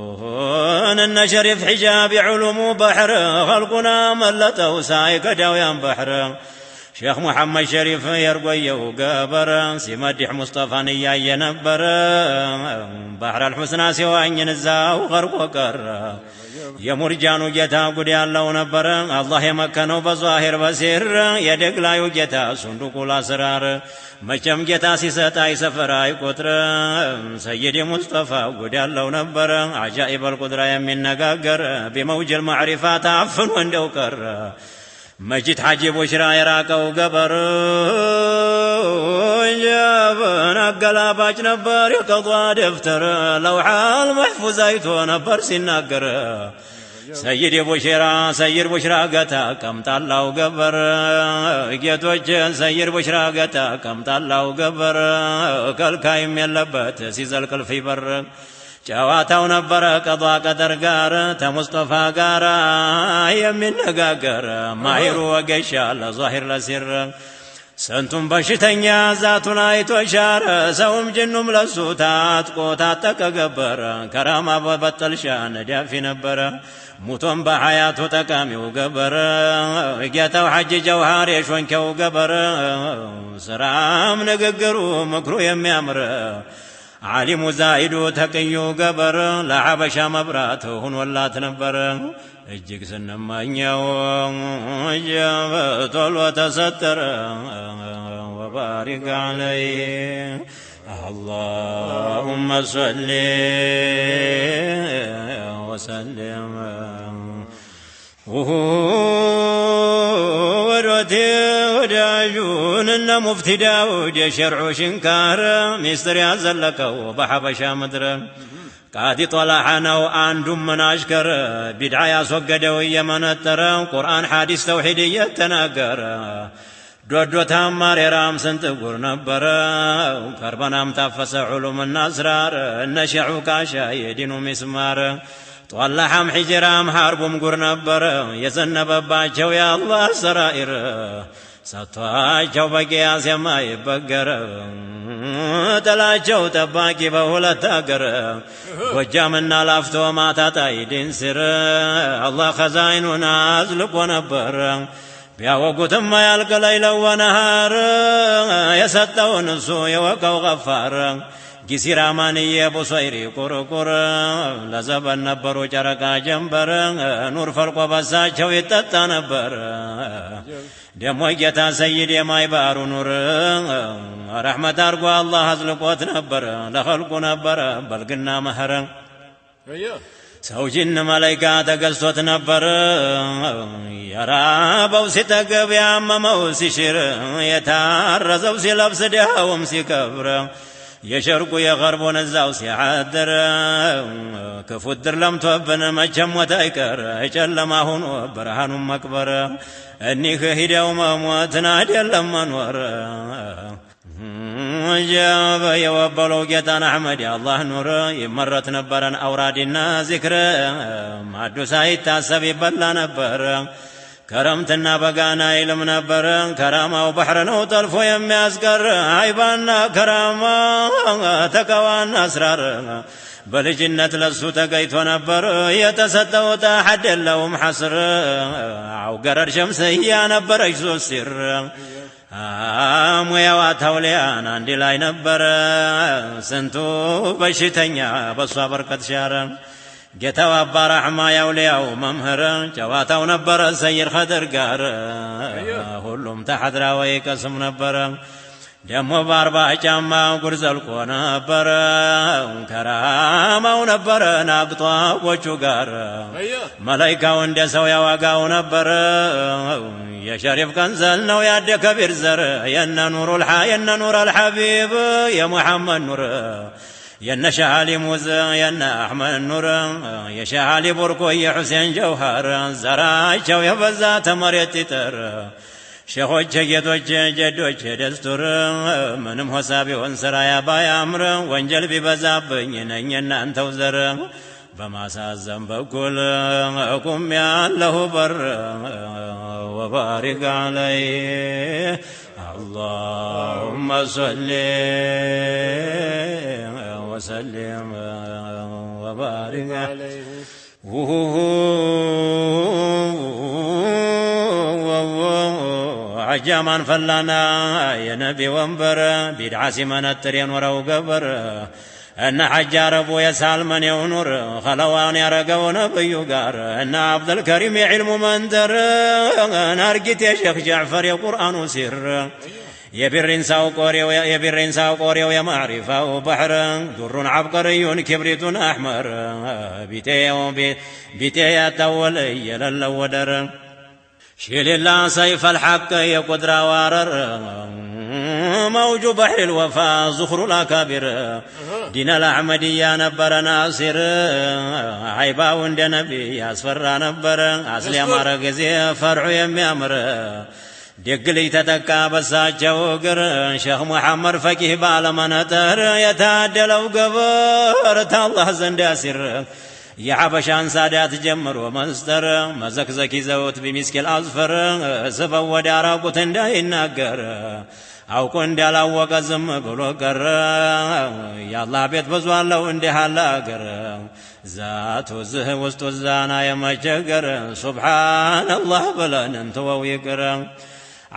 ጀበን እነ ሸሪፍ ሒጃብ የዑሉሙ ባሕር፣ ኸልቁና መለጠው ሳይከዳው ያን ባሕር። ሼኽ ሙሐመድ ሸሪፍ የርጎየው ገበር ሲመዲሕ ሙስጠፋን እያየ ነበር። ባሕር አልሑስና ሲዋኝን እዛው ገርቆ ቀረ። የሙርጃኑ ጌታ ጉድ ያለው ነበር። አላህ የመከነው በዛሂር በሲር፣ የደግላዩ ጌታ ሱንዱቁ ላስራር። መቼም ጌታ ሲሰጥ አይሰፍር አይቆጥር። ሰይድ ሙስጠፋ ጉድ ያለው ነበር። አጃኢብ አልቁድራ የሚነጋገር ቢመውጅል ማዕሪፋ ታፍኖ እንደው ቀረ። መጂድ ሐጂ ቡሽራ የራቀው ገበር ጀብን አገላባጭ ነበር የቀዷ ደብተር፣ ለውሓል መሕፉዝ አይቶ ነበር ሲናገር። ሰይድ ቡሽራ፣ ሰይድ ቡሽራ ገታ ቀምጣላው ገበር፣ ጌቶች ሰይድ ቡሽራ ገታ ቀምጣላው ገበር፣ ከልካይም የለበት ሲዘልቅ እልፍ በር። ጨዋታው ነበረ ቀዷ ቀደር ጋር ተሙስጠፋ ጋር የሚነጋገር፣ ማሂሩ ወገሻ ለዛሂር ለሲር። ስንቱን በሽተኛ ዛቱን አይቶ ሻረ፣ ሰውም ጅኑም ለሱ ታጥቆ ታጠቀ ገበረ። ከራማ በበጠልሻ ነዳፊ ነበረ፣ ሙቶም በሐያቱ ጠቃሚው ገበረ። ጌታው ሐጂ ጀውሃር የሾንኬው ገበረ፣ ስራም ንግግሩ ምክሩ የሚያምር፣ ዓሊሙ ዛኢዱ ተቅዩ ገበር ለሐበሻ መብራት ሁኖላት ነበር። እጅግ ስንመኘው ቶሎ ተሰጠረ። ወባሪክ ዐለይህ አላሁመ ሰሊ ወሰልም። ወዶቴ ወዳጁን እነ ሙፍቲ ዳውድ የሸርዑ ሽንካር፣ ሚስጥር ያዘለቀው በሐበሻ ምድር ቃዲ ጦላሓ ነው። አንዱም ምን አሽከር ቢድዓ ያስወገደው እየመነጠረ፣ ቁርአን ሐዲስ ተውሒድ እየተናገረ። ዶዶ ታማሬራም ስንት ጉር ነበረ። ከርበናም ታፈሰ ዑሉምና አስራር፣ እነ ሸዑ ካሻ የዲኑ ሚስማር። ጦላሓም ሒጅራም ሐርቡም ጉር ነበረ። የዘነበባቸው የአላህ ሰራኢር ሰጥቷቸው በቅያስ የማይበገር፣ ጥላቸው ጠባቂ በሁለት አገር ጎጃምና ላፍቶ ማታጣይ ድንስር። አላህ ኸዛይኑን አዝልቆ ነበር፣ ቢያወጉትም ያልቅ ለይለው ወነሃር። የሰጠውን እሱ የወቀው ገፋር። ጊሲራማንዬ ቡሰይሪ ቁርቁር ለዘበን ነበሩ ጨረቃ ጀንበር፣ ኑር ፈልቆ በሳቸው ይጠጣ ነበር። ደሞ ጌታ ሰይድ የማይባሩ ኑር ረሕመት አርጎ አላህ አዝልቆት ነበር፣ ለኸልቁ ነበረ በልግና መኸር። ሰው ጅን መላይካ ተገዝቶት ነበር። የራበው ሲጠግብ፣ ያመመው ሲሽር፣ የታረዘው ሲለብስ፣ ድሃውም ሲከብር፣ የሸርቁ የገርቡን እዛው ሲያድር። ክፉ ድር ለምቶብን መቼም ሞት አይቀር፣ ጨለማ ሆኖ ብርሃኑን መቅበር። እኒህ ሂደው መሞትን አይደለም መኖር። ጀበ የወበለው ጌታን አሕመድ የአላህ ኑር ይመረት ነበረን አውራዲና ዚክር፣ ማዱ ሳይታሰብ ይበላ ነበር። ከረምትና በጋና ይልም ነበር። ከራማው ባሕር ነው ጠልፎ የሚያስቀር፣ አይባና ከራማ ተቀዋና አስራር በልጅነት ለሱ ተገይቶ ነበር። የተሰጠው ሐድ የለውም ሐስር። አውገረድ ሸምስያ ነበረች ሶስት ሲር፣ ሙያዋ ተውሊያን አንድ ላይ ነበረ። ስንቱ በሽተኛ በሷ በርከት ሻረ። ጌታው አባ ራሕማ ያውሊያው መምህር ጨዋታው ነበረ ሰይድ ኸድር ጋር፣ ሁሉም ተሐድራ ወይ ቀስም ነበረ። ደሞ በ40 ጫማ ጉር ዘልቆ ነበረ፣ ከራማው ነበረ ናቅጧቦቹ ጋር። መላይካው እንደ ሰው ያዋጋው ነበረ። የሸሪፍ ቀንዘል ነው ያደ ከቢር ዘር፣ የነ ኑር አልሐቢብ የሙሐመድ ኑር። የነ ሻሊ ሙዝ የነ አሕመድ ኑር የሻሊ ቡርኮ የሑሴን ጀውሃር ዘራቸው የበዛ ተመሬት ይጠር ሼኾች ጌቶች ጀዶች ደስቱር ምንም ሆሳ ቢሆን ስራያ ባያምር ወንጀል ቢበዛብኝ ነኝ እናንተው ዘር በማሳዘን በኩል እቁም ያለሁ በር ወባሪክ አለይ اللهم صل وسلم وبارك عليه. عجامان فلانا የነቢ ወንበር ቢድዓ ሲመነጥር የኖረው ገበር እነ ሐጅ አረቡ የሳልመኔው ኑር ኸለዋን ያረገው ነብዩ ጋር እነ አብዱልከሪም የዕልሙ መንደር ናርጊት የሼኽ ጃዕፈር የቁርአኑ ሲር የቢሪንሳው ቆሬው የማዕሪፋው ባሕር ዱሩን ዓብቀርዩን ክብሪቱን አሕመር ቢጤ ያታወለ የለለው ወደር شيل سيف الحق يا قدرة وارر موج بحر الوفا زخر الأكابر دين الأحمدية نبر ناصر عيبا وند نبي يسفر نبر أصل مرقزي فرع يميامر ደግ ልጅ ተተካ በሳቸው እግር ሼኽ መሐመድ ፈቂህ ባለመነጥር የታደለው ገበር ታላህ ዘንድ ያሲር የሐበሻን ሳዳት ጀምሮ መስጠር መዘክዘክ ይዘውት ቢሚስኪል አዝፈር ስበው ወደ አራቁት እንዳይናገር አውቆ እንዳላወቀ ዝም ብሎ ቀረ። የአላህ ቤት ብዙ አለው እንዲህ አለ አገር ዛቱ ዝህ ውስጡ ዛና የመቸገር ሱብሓነላህ ብለን እንትወው ይቅር።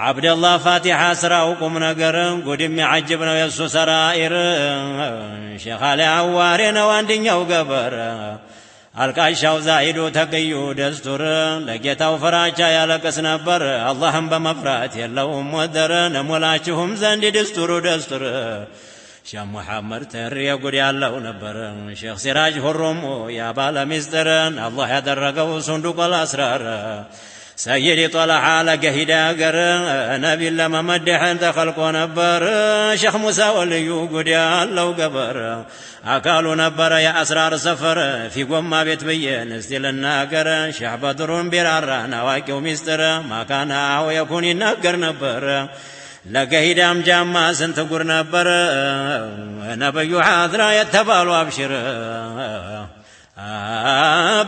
ዓብደላህ ፋቲሓ ስራው ቁም ነገር ጉድ የሚዓጅብ ነው የእሱ ሰራኢር ሼኽ አሊ አዋሬ ነው አንድኛው ገበር አልቃሻው ዛሂዱ ተቅዩ ደስቱር ለጌታው ፍራቻ ያለቅስ ነበር አላህም በመፍራት የለውም ወደር ነሞላችሁም ዘንድ ድስቱሩ ደስቱር ሼህ ሙሐመድ ተር የጉድ ያለው ነበር ሼኽ ሲራጅ ሁሩሙ ያ ባለ ሚስጥርን አላህ ያደረገው ሱንዱቅ አልአስራር ሰይድ ጦልሓ ለገሂዳ አገር ነቢን ለመመድሕን ተኸልቆ ነበር ሼኽ ሙሳ ወልዩ ጉድ ያለው ገበር አካሉ ነበረ የአስራር ሰፈር ፊጎማ ቤት ብዬን እስቲ ልናገር ሼህ በድሩን ቢራራን አዋቂው ሚስጥር ማካናው የኩን ይናገር ነበር ለገሂዳም ጃማ ስንት ጉር ነበር ነብዩ ሐድራ የተባሉ አብሽር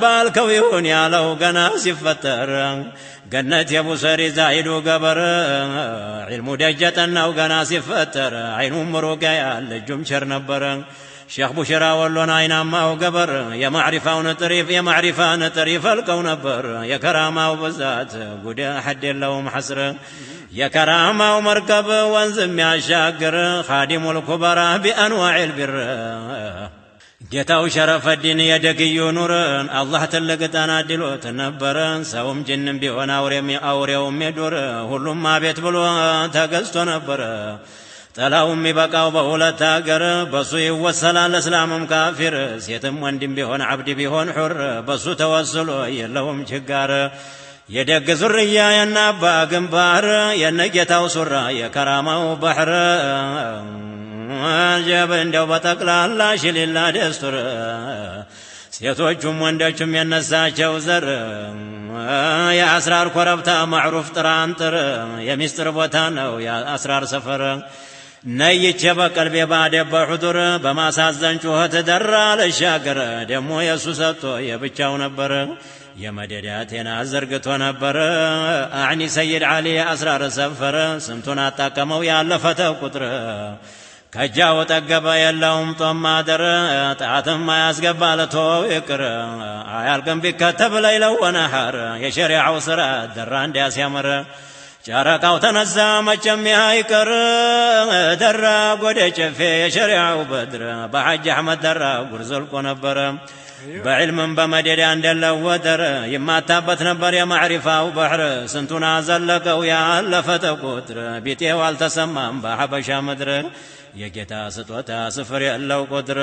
ባልከው ይሁን ያለው ገና ሲፈጠር ገነት የቡሰሪ ዛሂዱ ገበር ዒልሙ ደጀጠናው ገና ሲፈጠር አይኑም ሩቅ ያያል እጁም ቸር ነበር ሼኽ ቡሽራ ወሎን አይናማው ገበር የማዕሪፋውን ጥሪፍ የማዕሪፋን ጥሪፍ ፈልቀው ነበር የከራማው ብዛት ጉድ ሐድ የለውም ሐስር የከራማው መርከብ ወንዝ የሚያሻግር ኻዲሙል ኩበራ ቢአንዋዒል ቢር ጌታው ሸረፈዲን የደግዩ ኑርን አላህ ትልቅ ዕጣን አድሎት ነበረ ሰውም ጅንም ቢሆን አውሬውም የዱር ሁሉም አቤት ብሎ ተገዝቶ ነበረ ጠላው የሚበቃው በሁለት አገር በሱ ይወሰላል እስላምም ካፊር ሴትም ወንድም ቢሆን ዓብድ ቢሆን ሑር በሱ ተወስሎ የለውም ችጋር የደግ ዙርያ የናባ ግንባር የነጌታው ሱራ የከራማው ባሕር ጀብ እንደው በጠቅላላ ሽሊላ ደስቱር ሴቶቹም ወንዶቹም የነሳቸው ዘር የአስራር ኮረብታ ማዕሩፍ ጥራንጥር የሚስጥር ቦታ ነው የአስራር ሰፈር ነይቼ በቀልቤ ባደበ ሑዱር በማሳዘን ጩኸት ደራ ልሻገር ደሞ የእሱ ሰጥቶ የብቻው ነበር የመደዳቴን አዘርግቶ ነበር አዕኒ ሰይድ ዓሊ የአስራር ሰፈር ስንቱን አጣቀመው ያለፈተ ቁጥር ከጃው ጠገበ የለውም ጦም ማደር ጣትም አያስገባ ለተወው ይቅር አያልቅም ቢከተብ ለይለው ወነሐር የሸሪዓው ስራ ደራ እንዲያስያምር ጨረቃው ተነሳ መቼም አይቀር ደራ ጎደ ጨፌ የሸሪዓው በድር በሐጅ አሕመድ ደራ ጉር ዘልቆ ነበረ በዕልምም በመደዳ እንደለወደር ይማታበት ነበር የማዕሪፋው ባሕር ስንቱን አዘለቀው ያለፈተ ቁጥር ቢጤው አልተሰማም በሐበሻ ምድር የጌታ ስጦታ ስፍር የለው ቁጥር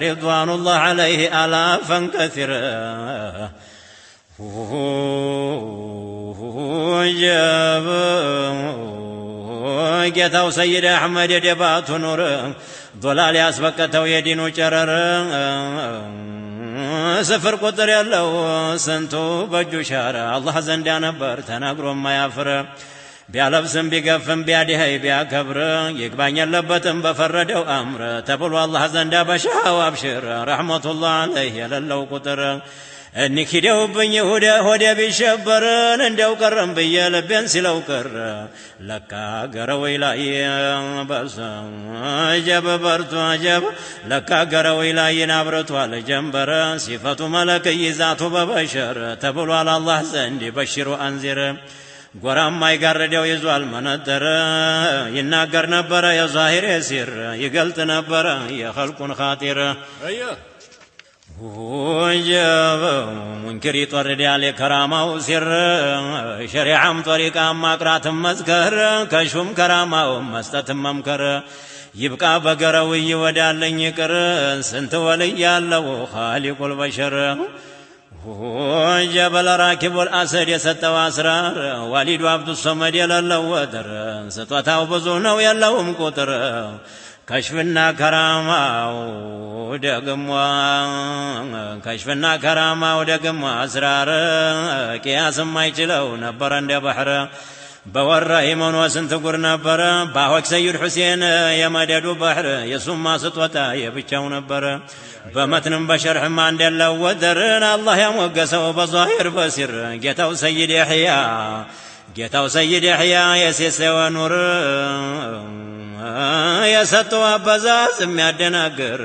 ሪድዋኑላህ ዐለይህ አላፈን ከሲር ጀብ ጌታው ሰይድ አሕመድ የደባቱ ኑር ዶላል ያስበቀተው የዲኑ ጨረር ስፍር ቁጥር ያለው ስንቱ በእጁ ሻረ አላህ ዘንዳ ነበር ተናግሮ ማያፍር ቢያለብስም ቢገፍም ቢያድኸይ ቢያከብር ይግባኝ የለበትም በፈረደው አምር ተብሎ አላህ ዘንዳ በሻው አብሽር ረሕመቱላህ አለይህ የሌለው ቁጥር እኒኪደውብኝ ሆዴ ቢሸበርን እንደው ቀረም ብዬ ልቤን ሲለው ቅር ለካ ገረወይ ላይ በሰጀብ በርቶ አጀብ ለካ ገረወይ ላይ አብርቷል ጀንበር ሲፈቱ መለክ ይዛቱ በበሸር ተብሏል አላህ ዘንድ በሽሩ አንዚር ጎራም አይጋርደው ይዟል መነጥር ይናገር ነበረ የዛሂር ሲር ይገልጥ ነበረ የኸልቁን ኻጢር ወጀብ ሙንክር ይጦርዳል የከራማው ሲር ሸሪዓም ጦሪቃም ማቅራትም መዝከር ከሹም ከራማው መስጠትም መምከር ይብቃ በገረው ይወዳለኝ ይቅር ስንት ወልይ ያለው ኻሊቁል በሸር ወጀበል ራኪቡል አሰድ የሰጠው አስራር ዋሊዱ አብዱሰመድ የሌለው ወደር ስጦታው ብዙ ነው የለውም ቁጥር ከሽፍና ከራማው ደግሞ ከሽፍና ከራማው ደግሞ አስራር ቅያስ የማይችለው ነበረ እንደ ባህር በወረ ኢመኖ ስንት ጉር ነበረ ባሆክ ሰይድ ሁሴን የመደዱ ባህር የሱማ ስጦታ የብቻው ነበረ በመትንም በሸርሕም አንድ የለው ወደርን አላህ ያሞገሰው በዛሂር በሲር ጌታው ሰይድ ያሕያ ጌታው ሰይድ ያሕያ የሴሰወ ኑር የሰጠው አበዛዝ የሚያደናግር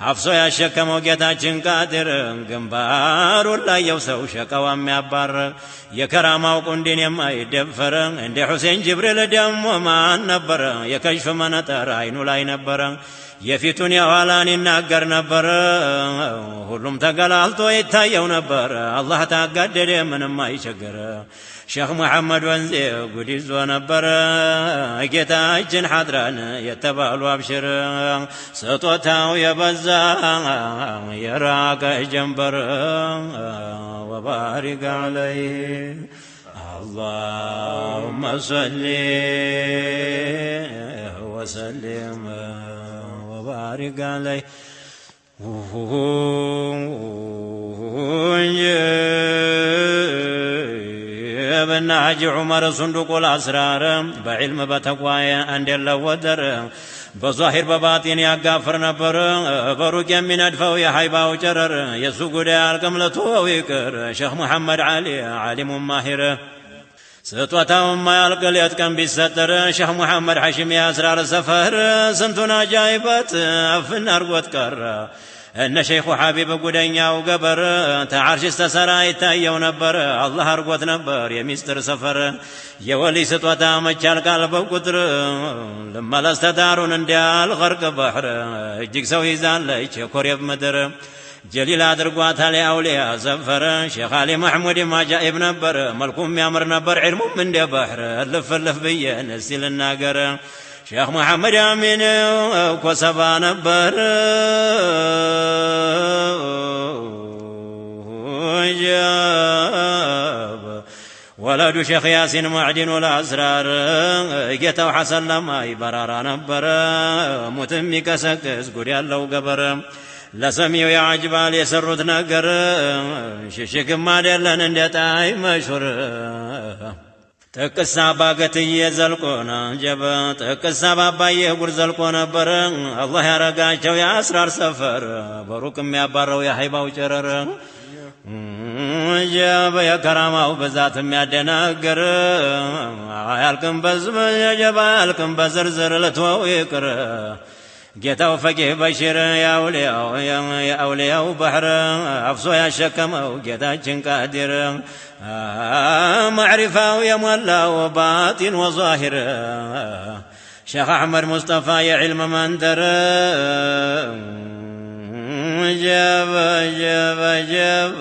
አፍሶ ያሸከመው ጌታችን ቃድር ግንባሩን ላየው ሰው ሸቀዋ የሚያባር የከራማው ቁንዲን የማይደፈር እንደ ሁሴን ጅብሪል ደሞ ማን ነበረ የከሽፍ መነጠር አይኑ ላይ ነበረ የፊቱን የኋላን ይናገር ነበር ሁሉም ተገላልጦ ይታየው ነበር አላህ ታጋደደ ምንም አይቸገረ ሼኽ መሐመድ ወንዜ ጉድ ይዞ ነበር ጌታችን ሐድራን የተባሉ አብሽር ስጦታው የበዛ የራቀ ጀንበር ወባሪክ አለይህ اللهم صل وسلم وبارك عليه ابن حج عمر صندوق الأسرار بعلم بتقوى عند ወደር በዛሂር በባጢን ያጋፍር ነበር በሩቅ የሚነድፈው የሀይባው ጨረር የሱ ጉዳይ አልቅም ለተወው ይቅር ሼኽ መሐመድ ዓሊ ዓሊሙ ማሂር ስጦታው ማያልቅ ሌት ቀን ቢሰጠር ሼኽ መሐመድ ሐሽም የአስራር ሰፈር ስንቱን አጃይበት አፍን አርጎት ቀረ እነ ሸይኹ ሐቢብ ጉደኛው ገበር ተዓርሽ ተሰራ ይታየው ነበር አላህ አርጎት ነበር የሚስጥር ሰፈር የወሊ ስጦታ መቻል ቃል በቁጥር ልመለስ ተዳሩን እንዲያልغርቅ ባህር እጅግ ሰው ይዛለች የኮሬብ ምድር ጀሊል አድርጓታል የአውሊያ ሰፈር ሼኽ አሊ መሕሙድ አጃኢብ ነበር መልኩም ያምር ነበር ዕልሙም እንደ ባህር እልፍ እልፍ ብዬ እስቲ ልናገር ሼኽ መሐመድ አሚን ኮሰባ ነበር ወለዱ ሼኽ ያሲን ማዕድኑ ልአስራር ጌታው ሐሰን ለማይ በራራ ነበረ ሙትም ይቀሰቅስ ጉድ ያለው ገበር ለሰሚው ያጅባል የሰሩት ነገር ሽሽግም አይደለን እንደ ጣይ መሹር ጥቅሳ ባገትዬ ዘልቆና ጀበ ጥቅሳ ባባዬ ጉር ዘልቆ ነበር አላህ ያረጋቸው የአስራር ሰፈር በሩቅ የሚያባረው የሀይባው ጨረር ጀበ የከራማው ብዛት የሚያደናግር አያልቅም ጀበ አያልቅም በዝርዝር ልትወው ይቅር ጌታው ፈቂህ በሽር የአውሊያው ባህር አፍሶ ያሸከመው ጌታችን ቃዲር ማዕሪፋው የሞላው ባጢን ወዛሂር ሼኽ አሕመድ ሙስጠፋ የዕልም መንደር ጀበ ጀበ ጀበ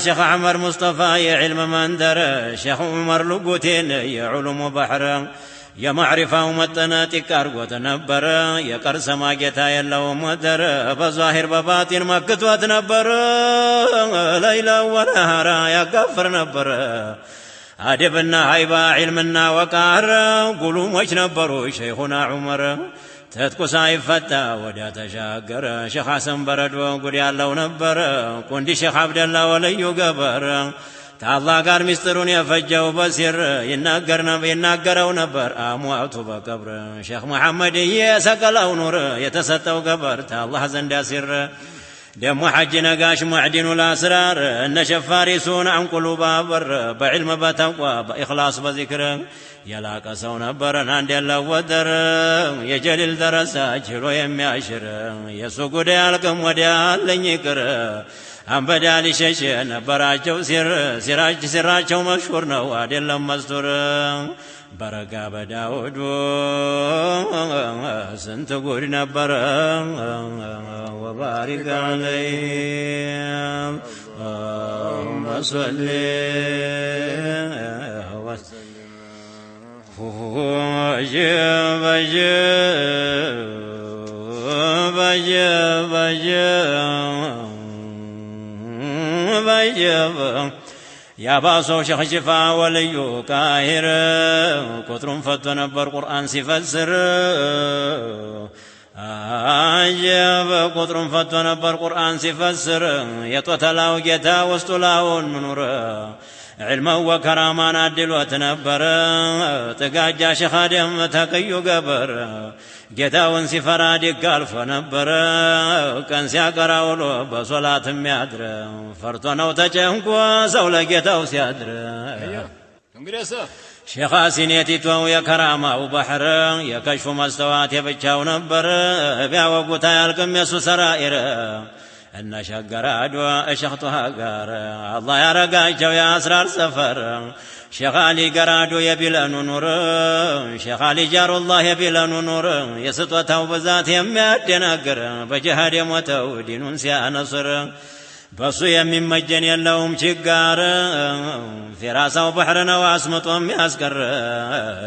ሼኽ አሕመድ ሙስጠፋ የዕልም መንደር ሼኽ ዑመር ልጉቴን የዑሉሙ ባህር የማዕሪፋው መጠነ ጢቅ አርጎት ነበር የቀርሰማ ጌታ የለውም ወደር በዛሂር በባጢን መክቶት ነበር ለይላ ወነሃራ ያጋፍር ነበር። አደብና ሃይባ ዒልምና ወቃር ጉሉሞች ነበሩ ሸይኹና ዑመር ትጥቁ ሳይፈታ ወዲያ ተሻገረ ሼኽ ሐሰን በረዶ ጉድ ያለው ነበር ቁንዲ ሼኽ አብደላ ወለዩ ገበር ታላህ ጋር ሚስጥሩን የፈጀው በሲር ይናገረው ነበር አሟቱ በቀብር ሼኽ መሐመድ የሰቀለው ኑር የተሰጠው ገበር ታላህ ዘንድ ሲር ደሞ ሐጅ ነጋሽ ሙዕዲኑ الأسرار እነ ሸፋሪሱን አንቁሉ ባበር በዕልም በተቅዋ በኢኽላስ በዚክር የላቀ ሰው ነበረን አንድ የለው ወደር የጀሊል ደረሳ ችሎ የሚያሽር የሱ ጉዳይ አልቅም ወዲያ አለኝ ይቅር አንበዳ ሊሸሽ ነበራቸው ሲር ሲራቸው መሽሁር ነው አይደለም መስቱር በረጋ በዳውዱ ስንት ጉድ ነበረ ወባሪክ ዐለይሂ اللهم صل وسلم ያባሰው ሼኽ ሽፋ ወልዩ ቃሂር ቁጥሩን ፈቶ ነበር ቁርአን ሲፈስር አጀብ ቁጥሩን ፈቶ ነበር ቁርአን ሲፈስር የጦተላው ጌታ ውስጡ ላውን ኑር ዕልመው ወከራማን አድሎት ነበር ጥጋጃ ሼኽ አደም ተቅዩ ገበር ጌታውን ሲፈራ ዲግ አልፎ ነበር ቀን ሲያቀራ ውሎ በሶላት የሚያድር ፈርቶ ነው ተጨንቆ ሰው ለጌታው ሲያድር ሼኽ ሲኔቲቶው የከራማው ባህር የከሽፉ መስተዋት የብቻው ነበር ቢያወጉት አያልቅም የሱ ሰራኢር እነ ሸገር አድዋ ሸኽ ጦሃ ጋር አላህ ያረጋቸው የአስራር ሰፈር ሼኽ አሊ ገራዶ የቢለኑ ኑር ሼኽ አሊ ጃሩላህ የቢለኑ ኑር የስጦታው ብዛት የሚያደናግር በጅሃድ የሞተው ዲኑን ሲያነስር በሱ የሚመጀን የለውም ችጋር ፊራሳው ባህር ነው አስምጦ የሚያስቀር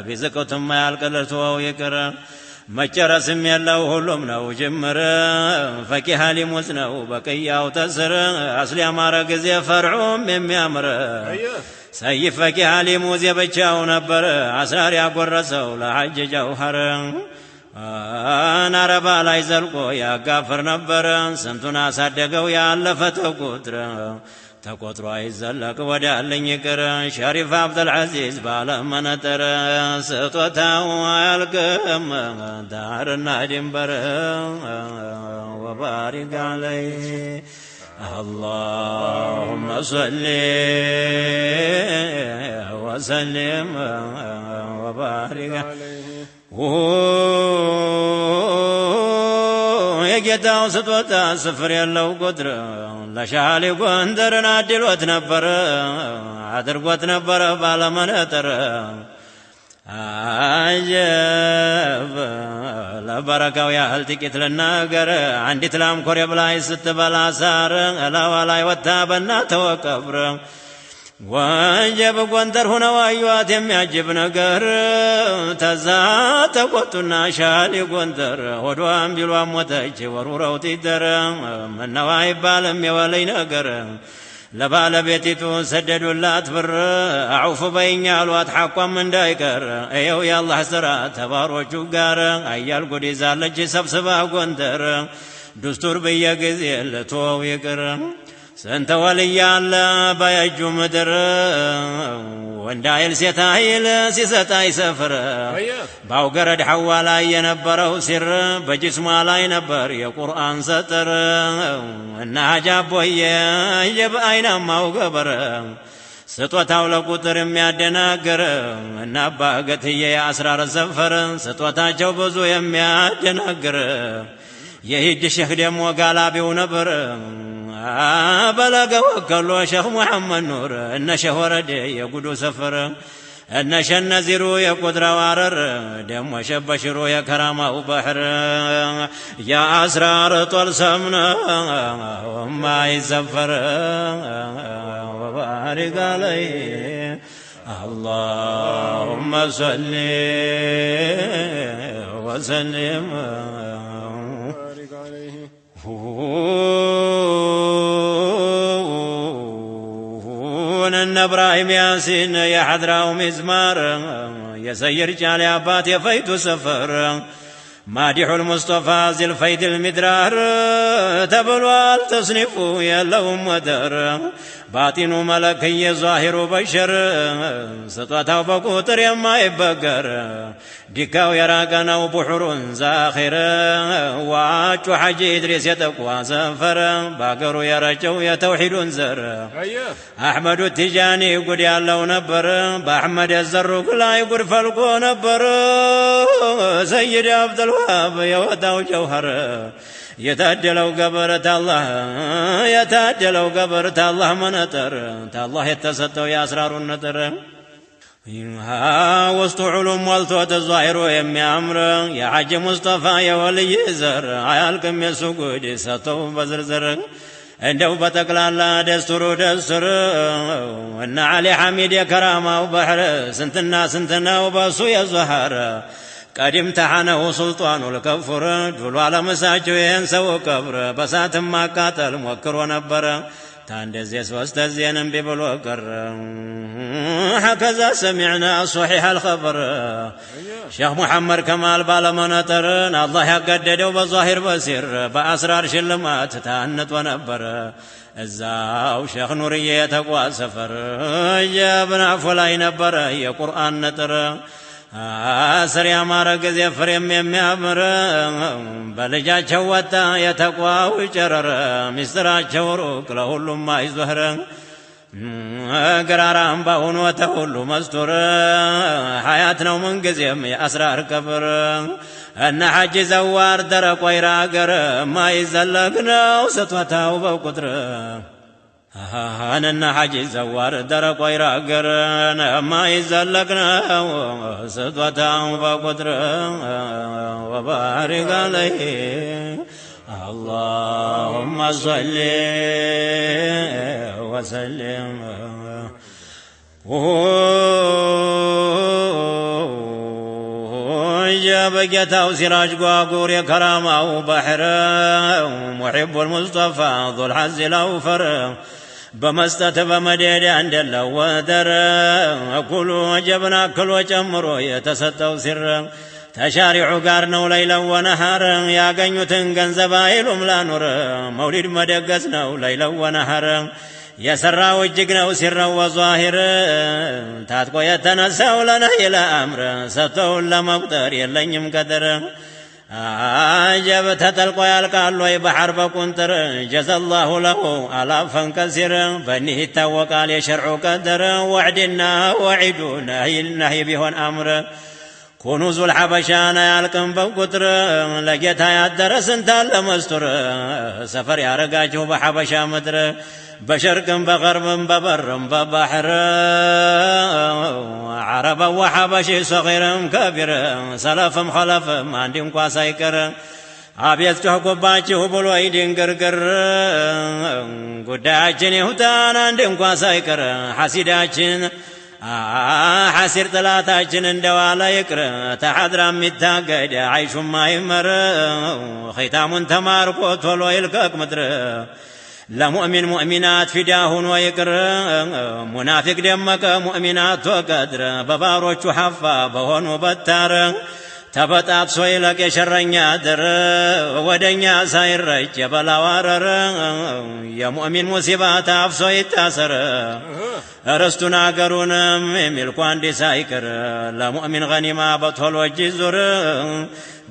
ቢዝቁትም አያልቅ ልተወው ይቅር መጨረስም የለው ሁሉም ነው ጅምር ፈቂህ ሊሙዝ ነው በቅያው ተስር አስሊ ያማረ ጊዜ ፈርዑም የሚያምር ሰይፍ ፈቂህ ሊሙዝ የብቻው ነበር አስራር ያጎረሰው ለሐጅ ጀውሀር አረባ ላይ ዘልቆ ያጋፍር ነበር ስንቱን አሳደገው ያለፈ ተቁጥር ተቆጥሮ አይዘለቅ ወዳለኝ ይቅር ሸሪፍ አብዱልዓዚዝ ባለመነጥር ስጦታው አያልቅም ዳርና ድንበር ወባሪክ ዐለይሂ اللهم صل وسلم وبارك የጌታው ስጦታ ስፍር የለው ቁጥር ለሻሊ ጎንደርን አድሎት ነበር አድርጎት ነበር ባለመነጥር አጀብ ለበረካው ያህል ጥቂት ልናገር አንዲት ላም ኮሬብ ላይ ስትበላ ሳር እላዋ ላይ ወጥታ በእናትዋ ቀብር ወጀብ ጎንደር ሆነው አዩዋት የሚያጅብ ነገር ተዛ ተቆጡና ሻሊ ጎንደር ሆዷን ቢሏን ሞተች ወሩረው ጢደር ምነው አይባልም የወለኝ ነገር ለባለቤቲቱ ሰደዱላት ብር አዑፍ በይኛ አሏት ሐቋም እንዳይቀር እየው የአላህ ሥራ ተባሮቹ ጋር አያል ጉድ ይዛለች ሰብስባ ጎንደር ዱስቱር በየጊዜ ልተወው ይቅር ስንት ወልይ አለ በየጁ ምድር ወንድ አይል ሴት አይል ሲሰጥ አይሰፍር ባውገረድ ሐዋ ላይ የነበረው ሲር በጅስሟ ላይ ነበር የቁርአን ሰጥር እና ሀጃቦዬ የበአይናማው ገበር ስጦታው ለቁጥር የሚያደናግር እና አባገትዬ የአስራር ሰፈር ስጦታቸው ብዙ የሚያደናግር የሂድ ሼኽ ደግሞ ጋላቢው ነበር በለገ ወከሎ ሼኽ ሙሐመድ ኑር እነ ሼኽ ወረዴ የጉዱ ሰፈር እነ ሸነዚሩ የቁድራው አረር ደሞ ሸበሽሩ የከራማው ባህር የአስራር ጦልሰም ነው የማይዘፈር ወባሪክ ዐለይሂ اللهم صل وسلم وبارك عليه እነ እብራሂም ያሲን የሐድራው ሚዝማር የሰይር ጫሌ አባት የፈይቱ ሰፈር ማዲሑል ሙስጠፋ ዚል ፈይድል ሚድራር ተብሏል ተስኒፉ የለውም ወደር ባጢኑ መለክየ ዛሂሩ በሸር ስጦታው በቁጥር የማይበገር ዲካው የራቀ ነው ቡሑሩን ዛኺር ዋጩ ሐጂ ኢድሪስ የተቋ ዘፈር ባገሩ የረጨው የተውሒዱን ዘር አሕመዱ ቲጃኒ ጉድ ያለው ነበር በአሕመድ የዘሩቅ ላይ ጉድ ፈልቆ ነበር ሰይድ አብዱልዋሃብ የወጣው ጀውሀር የታደለው ገበር ታላህ የታደለው ገበር ታላህ መነጠር ታላህ የተሰጠው የአስራሩን ነጥር ውስጡ ዑሉም ሞልቶ ተዛሂሩ የሚያምር የሐጂ ሙስጠፋ የወልይ ዘር አያልቅም የሱ ጉድ ሰጥተው በዝርዝር እንደው በጠቅላላ ደስቱሩ ደስቱር እና ዓሊ ሐሚድ የከራማው ባህር ስንትና ስንት ነው በሱ የዘኸር ቀዲም ተሐነው ሱልጣኑ ልከፉር ዱሉ አለምሳቸው ይህን ሰው ቀብር በሳትም ማቃጠል ሞክሮ ነበረ ታንደዚህ ሶስት ዜን እምቢ ብሎ ቀረ ሀከዛ ሰሚዕና ሶሒሕ አልኸበር ሼኽ ሙሐመድ ከማል ባለመነጠርን አላህ ያገደደው በዛሂር በሲር በአስራር ሽልማት ታንጦ ነበረ እዛው ሼኽ ኑርዬ የተቋ ሰፈር የብናፉ ላይ ነበረ የቁርአን ነጥር አስር ያማረ ጊዜ ፍሬም የሚያምር በልጃቸው ወጣ የተቋው ጨረር ሚስጥራቸው ሩቅ ለሁሉም አይዞህር ግራራ አምባ ሆኖ ተሁሉ መስቱር ሐያት ነው ምንጊዜም የአስራር ቀብር እነ ሐጂ ዘዋር ደረቅ ወይራ አገር ማይዘለቅ ነው ስጦታው በቁጥር أنا حجي زوار درق ويراقر ما يزلقنا سطوته بقدر وبارك عليه اللهم صل وسلم بقيته سراج قاقور يا كرامة وبحر محب المصطفى ذو الحز الأوفر በመስጠት በመደድ አንደለው ወደር እኩሉ ጀብና ክሎ ጨምሮ የተሰጠው ሲር ተሻሪዑ ጋር ነው ለይለው ወነሃር ያገኙትን ገንዘብ አይሉም ላኑር መውሊድ መደገስ ነው ለይለው ወነሃር የሰራው እጅግ ነው ሲረው ወዛሂር ታጥቆ የተነሳው ለነህይ ለአምር ሰጥተውን ለመቁጠር የለኝም ቀድር عجب تتلقى يالقال ወይ بحر በቁንጥር ጀዘላሁ ለሁ አላፈን ከሲር በኒህ ይታወቃል የሸርዑ ቀድር ወዕድና ወዒዱ ነህይ ቢሆን አምር ኩኑዙል ሐበሻና ያልቅም በቁጥር ለጌታ ያደረ ስንት አለ መስቱር ሰፈር ያረጋችሁ በሐበሻ ምድር በሸርቅም በغرብም በበርም በባህር عرب وحبشي صغيرም كبير ሰለፍም ኸለፍም አንድ እንኳ ሳይቀር አቤት ጮህኩባችሁ ብሎ ይድንግርግር ጉዳያችን ይሁታን አንድ እንኳ ሳይቀር ሐሲዳችን ሐሲር ጥላታችን እንደዋለ ይቅር ተሐድራ የሚታገድ አይሹም አይመር ኺታሙን ተማርኮ ቶሎ ይልቀቅ ምድር ለሙእሚን ሙእሚናት ፊዳ ሆኖ ይቅር ሙናፊቅ ደመቀ ሙእሚናት ወቀድር በባሮቹ ሐፋ በሆኑ በታር ተበጣጥሶ ይለቅ የሸረኛ ድር ወደኛ ሳይረጭ የበላው አረር የሙእሚን ሙሲባ ታፍሶ ይታሰር ርስቱን አገሩንም የሚልኩ አንድ ሳይቀር ለሙእሚን ገኒማ በቶሎ እጅ ዙር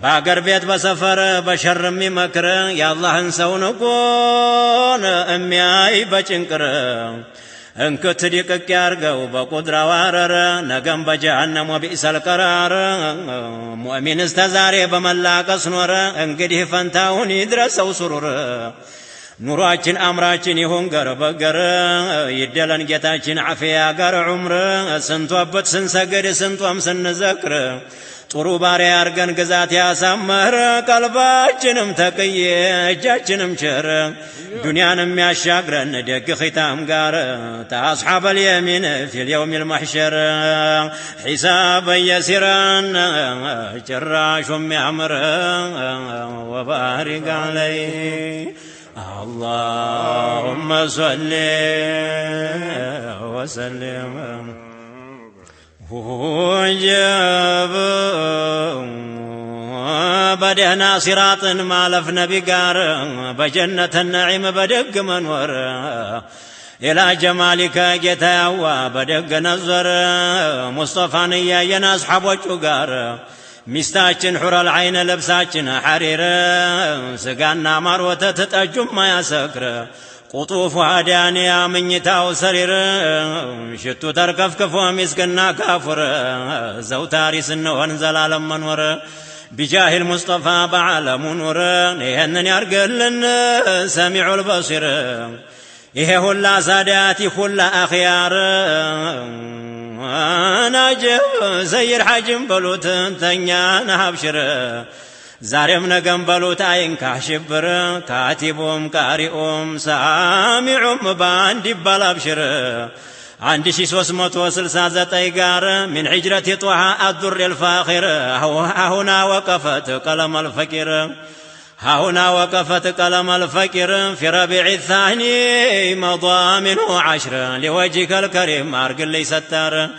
በአገር ቤት በሰፈር በሸር የሚመክር የአላህን ሰው ንቆን የሚያይ በጭንቅር እንክት ዲቅቅ ያርገው በቁድራው አረር ነገም በጀሃነም ወቢእሰል ቀራር ሙእሚን እስከ ዛሬ በመላቀስ ኖረ እንግዲህ ፈንታውን ይድረሰው ሱሩር ኑሯችን አምራችን ይሁን ገር በገር ይደለን ጌታችን ዓፊያ ጋር ዑምር ስንቶበት ስንሰግድ ስንጦም ስንዘክር ጥሩ ባሪያ አርገን ግዛት ያሳመር ቀልባችንም ተቅዬ እጃችንም ቸር ዱንያንም ያሻግረን ደግ ኺታም ጋር ተአስሓበ ልየሚን ፊ ልየውም ልመሕሸር ሒሳበን የሲራን ጭራሹም ያምር ወባሪክ ዓለይህ اللهم صل وسلم وجب በደህና ሲራጥን ማለፍ ነቢ ጋር በጀነተ ነዒም በደግ መኖር ኢላ ጀማሊከ ጌታ ያዋ በደግ ነዘር ሙስጠፋን እያየን አስሓቦቹ ጋር ሚስታችን ሑረል ዓይን ልብሳችን ሐሪር ስጋና ማር ወተት ጠጁም ማያሰክር ቁጡፍ ዋዳንያ ምኝታው ሰሪር ሽቱ ተርከፍክፎ ሚስክና ካፉር ዘውታሪ ስንሆን ዘላለም መኖር بجاه المصطفى بعالم نور ይህንን ያርግልን ሰሚዑ ልበሲር። ይሄ ሁላ ሳዳት ሁላ አኽያር ናጀብ ዘይር ሐጅም በሉት ተኛን አብሽር ዛሬም ነገም በሉት አይንካህ ሽብር ካቲቡም ቃሪኡም ሳሚዑም በአንድ ይባል አብሽር። 1369 ጋር من حجرة طه الدر الفاخر هنا وقفت قلم الفقير هنا وقفت قلم الفقير في ربيع الثاني مضى منه 10 لوجهك الكريم أرقل لي ستار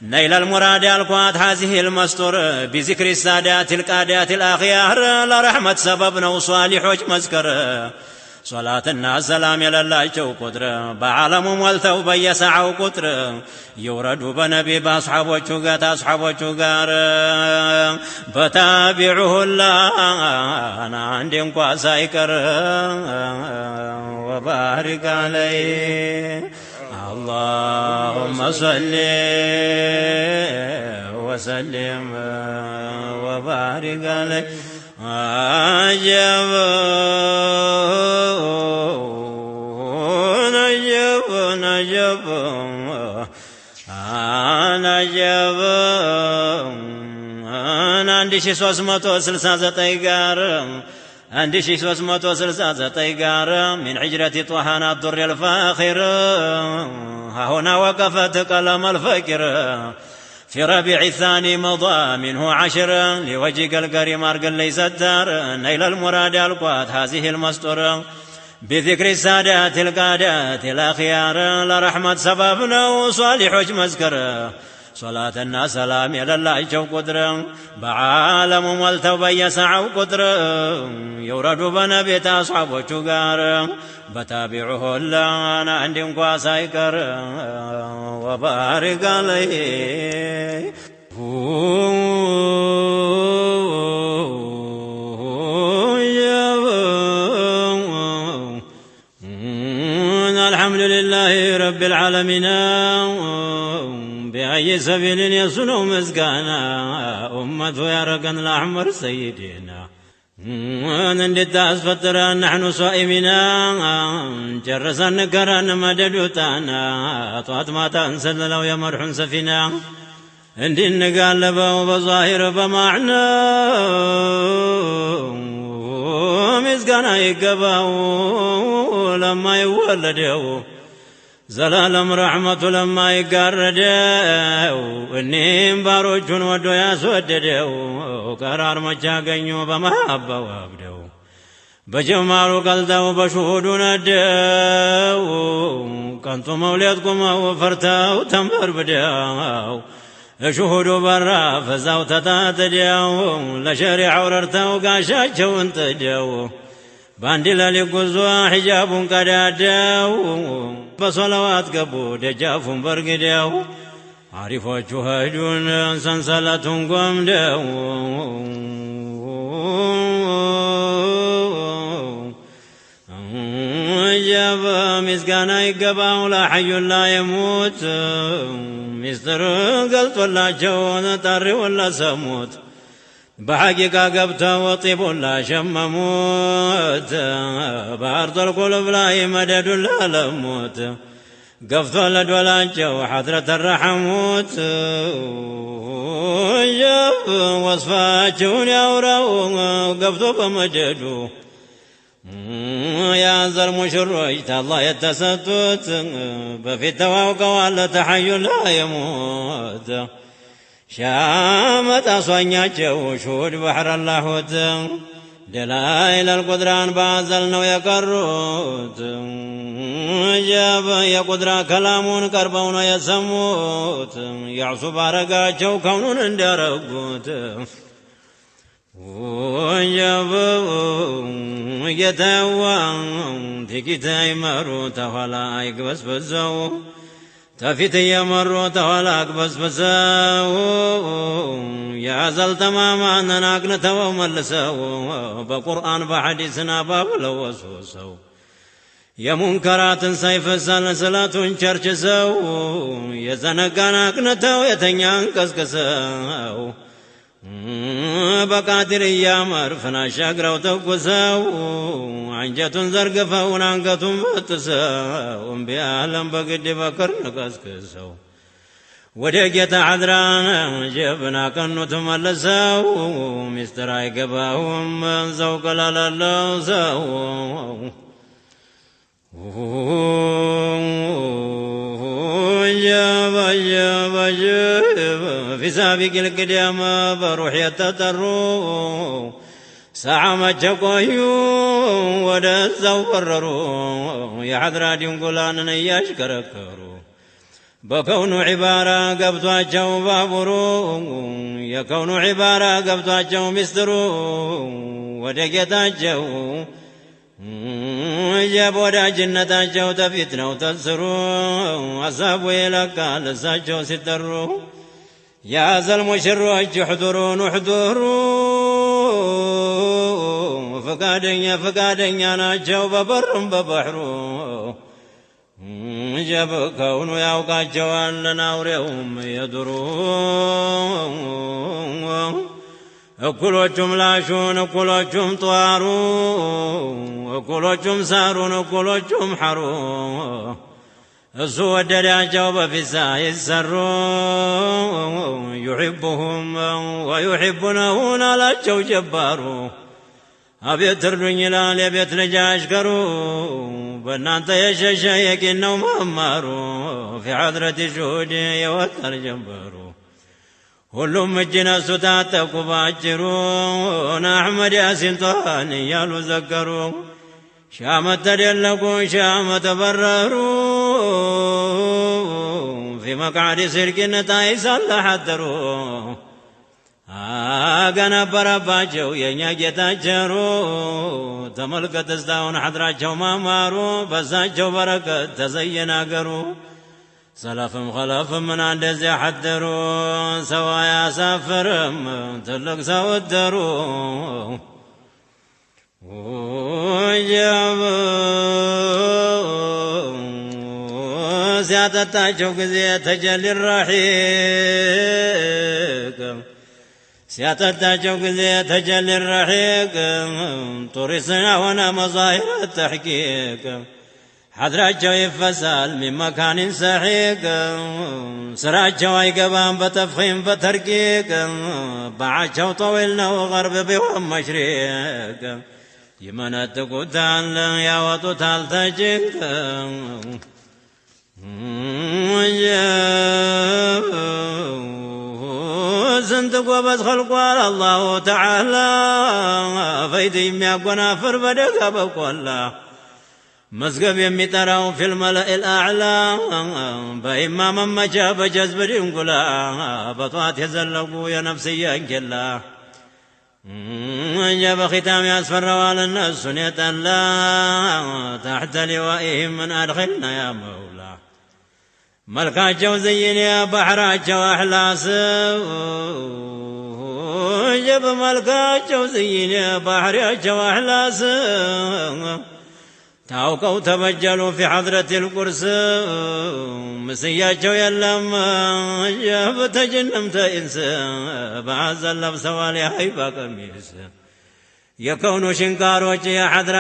نيل المراد القوات هذه المستور بذكر السادات القادات الأخيار لرحمة سببنا وصالح مذكر ሶላትና ሰላም የሌላቸው ቁጥር በዓለሙ ሞልተው በየሰዓው ቁጥር ይውረዱ በነቢ በአስሓቦቹ ጋር አስሓቦቹ ጋር በታቢዑ ሁላ አንድ እንኳ ሳይቀር ወባሪክ አለይ اللهم صل وسلم وبارك عليه عجب عجب عجب عجب 1369 ጋር 1369 ጋር من حجرة طه الدر الفاخر هنا وقفت قلم الفقر في ربيع الثاني مضى منه 10 لوجهك الكريم أرقل ليس الدار نيل المراد القوات هذه المستور بذكر السادات القادات الأخيار لرحمة سببنا وصالح مذكر صلاة سلام የሌላቸው ቁጥር በዓለሙ ሞልተው በየሰዓው ቁጥር ይውረዱ በነቢት አስሓቦቹ ጋር በታቢዑ ሁላን አንድ እንኳ ሳይቀር ወባሪክ አለይህ الحمد لله رب العالمين بأي سبيل يصنع مسكانا أمته يرقن الأحمر سيدنا እንድታስፈጥረን نحن صائمنا ጨርሰን ንገረን መደዱታና ጧት ማታ እንሰልለው የመርሑን ሰፊና እንድንጋለበው በዛሂር በማዕና ምስጋና ይገባው ለማይወለደው ዘላለም ረሕመቱ ለማይጋረደው እኔም ባሮቹን ወዶ ያስወደደው ቀራር መች አገኙ በመሐባው አብደው በጀማሉ ቀልጠው በሽሁዱ ነደው ቀንጡ መውሌት ቁመው ፈርተው ተንበርብደው እሽሁዱ በራፍ እዛው ተታጥደው ለሸሪዓው ረድተው ጋሻቸውን ጥደው በአንድ ሌሊት ጉዞ ሒጃቡን ቀዳደው በሶለዋት ገቡ ደጃፉን በርግደው አሪፎቹ ሄዱን ሰንሰለቱን ጎምደው ጀበ ምስጋና ይገባው ለሐዩ ላ የሙት ሚስጥር ገልጦላቸው ጠሪውን ለሰሙት በሐቂቃ ገብተው ጢቡን ላሸመሙት በአርض القلوب ላይ መደዱን ላለሙት ገፍቶ ለዶላቸው ሐድረተ ረሐሙት ወስፋቸውን ያውራው ገብቶ በመደዱ የአንዘር ሙሽሮች ታላህ የተሰጡት በፊት ተዋውቀዋል ተሐዩ ላ የሙት ሻመት አሷኛቸው ሹድ ባሕረ ላሁት ደላኢለል ቁድራን ባዘል ነው የቀሩት። ጀብ የቁድራ ከላሙን ቀርበው ነው የሰሙት። ያዕሱ ባረጋቸው ከውኑን እንዲያረጉት። ወጀብ ጌታዋ ጥቂት አይመሩ ተኋላ አይግበስብሰው፣ ተፊት እየመሩ ተኋላ አግበስብሰው፣ የአዘል ተማማንን አቅንተው መልሰው፣ በቁርአን በሐዲስና ባብለው ወስውሰው፣ የሙንከራትን ሰይፍ ሰንሰለቱን ቸርችሰው፣ የዘነጋን አቅንተው የተኛን ቀስቅሰው፣ በቃድርያ መርፍን አሻግረው ተኩሰው፣ አንጀቱን ዘርግፈውን አንገቱን በጥሰው፣ እምቢ አለም በግድ በክርን ቀስቅሰው፣ ወደ ጌታ ሐድራን ጀብና ቀኑት መልሰው፣ ሚስጥር አይገባውም ዘውቅ ለሌለው ሰው። في سابق القدام በሩሕ የተጠሩ ሰዓመቸ ቆዩ ወደዛው በረሩ፣ የሐድራ ድንጉላንን እያሽከረከሩ፣ በከውኑ ዒባራ ገብቷቸው ባቡሩ፣ የከውኑ ዒባራ ገብቷቸው ሚስጥሩ፣ ወደ ጌታቸው የወዳጅነታቸው ተፊት ነው ተስሩ፣ ሀሳቡ ይለቃል እሳቸው ሲጠሩ። የአዘል ሙሽሮች እሕዱሩን እሕዱሩ፣ ፍቃደኛ ፍቃደኛ ናቸው በበሩም በባሕሩ። ጀብ ከውኑ ያውቃቸዋል አውሬውም የዱሩ። እኩሎቹም ላሹን እኩሎቹም ጧሩ፣ እኩሎቹም ሳሩን እኩሎቹም ሐሩ፣ እሱ ወደዳቸው በፊት ሳይሰሩ። ዩሕቡሁም ወዩሕቡነሁን አላቸው ጀባሩ። አቤት እርዱኝ ይላል የቤት ልጅ አሽከሩ፣ በእናንተ የሸሸ የቂን ነው መማሩ። ፊ ሐድረት ሹሁድ የወጣል ጀንበሩ፣ ሁሉም እጅ ነሱ ታጠቁ ባጭሩ፣ አሕመድ ያሲን ጧን እያሉ ዘከሩ። ሺህ ዓመት ተደለቁ፣ 1000 ዓመት በረሩ፣ ፊ መቅዓድ ስድቅን ጣይ ሳለ ሐደሩ። አገነበረባቸው የእኛ ጌታ ቸሩ። ተመልከት እስታሁን ሐድራቸው ማማሩ፣ በሳቸው በረከት ተዘየነ አገሩ። ሰለፍም ኸለፍም ምን እንደዚያ ሐደሩ፣ ሰው አያሳፍርም ትልቅ ሰው እደሩ። ወጀብ ሲያጠጣቸው ጊዜ ተጀሊ ረሒቅ፣ ሲያጠጣቸው ጊዜ ተጀሊ ረሒቅ፣ ጡሪስና ሆነ መዛሂር ተሕቂቅ። ሐድራቸው ይፈሳል ሚን መካኒን ሰሒቅ፣ ስራቸው አይገባም በተፍኺም በተርቂቅ። ባዓቸው ጠዊል ነው ገርብ ቢሆን መሽሪቅ፣ ይመነጥቁታል ያወጡታል ተጭንቅ። ስንት ጎበዝ ኸልቋል አላሁ ተዓላ፣ ፈይድ የሚያጎናፍር በደጋ በቆላ፣ መዝገብ የሚጠራው ፊል መለኢል አዕላ፣ በኢማ መመቻ በጀዝብ ድንጉላ፣ በጧት የዘለቁ የነፍስያን ኬላ፣ በኺታም ያስፈራዋል እነሱን የጠላ። ታሕተ ሊዋኢህም ምን አድኺልና ያ መውላ። መልካቸው ዘይን ባህራቸው አሕላስ፣ ጀብ መልካቸው ዘይን ባህሪያቸው አሕላስ፣ ታውቀው ተበጀሉ ፊ ሐድረት ልቁርስ። ምስያቸው የለም ጀብ ተጅንም ተኢንስ፣ በአዘን ለብሰዋል የሀይባ ቀሚስ። የከውኑ ሽንቃሮች የሐድራ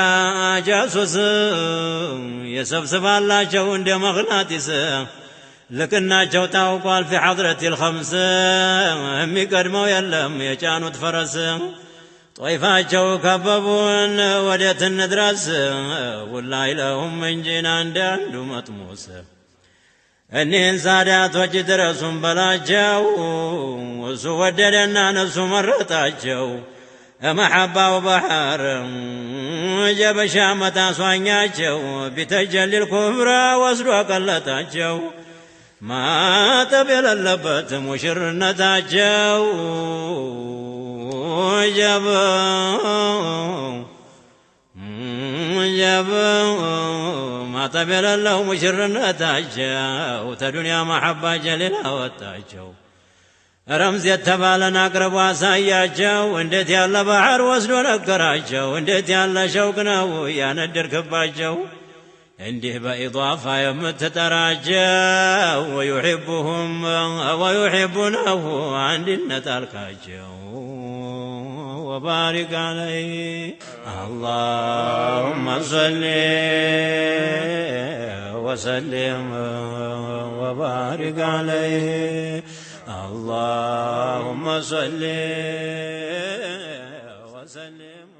ጃሱስ፣ የሰብስባላቸው እንደ መግናጢስ። ልቅናቸው ታውቋል ፊ ሐድረት ልኸምስ፣ የሚቀድመው የለም የጫኑት ፈረስ። ጦይፋቸው ከበቡን ወዴት እንድረስ? ውላይ ለሁም እንጂን አንዳንዱ መጥሙስ። እኒህን ሳዳቶች ድረሱን በላቸው፣ እሱ ወደደና እነሱ መረጣቸው። መሐባው ባህር ጀበሻ መታሷኛቸው ቢተጀሊል ኩብራ ወስዶ ቀለጣቸው ማጠብ የሌለበት ሙሽርነታቸው ጀብ ጀብ ማጠብ የሌለው ሙሽርነታቸው ተዱንያ መሐባ ጀሊል አወጣቸው። ረምዝ የተባለን አቅርቦ አሳያቸው። እንዴት ያለ ባህር ወስዶ ነገራቸው። እንዴት ያለ ሸውቅ ነው ያነደርክባቸው። እንዲህ በኢዳፋ የምትጠራቸው ወዩሕቡሁም ወዩሕቡነሁ አንድነት አልካቸው። ወባሪክ አለይህ አላሁመ ሰሊ ወሰሊም ወባሪክ አለይህ اللهم صل وسلم.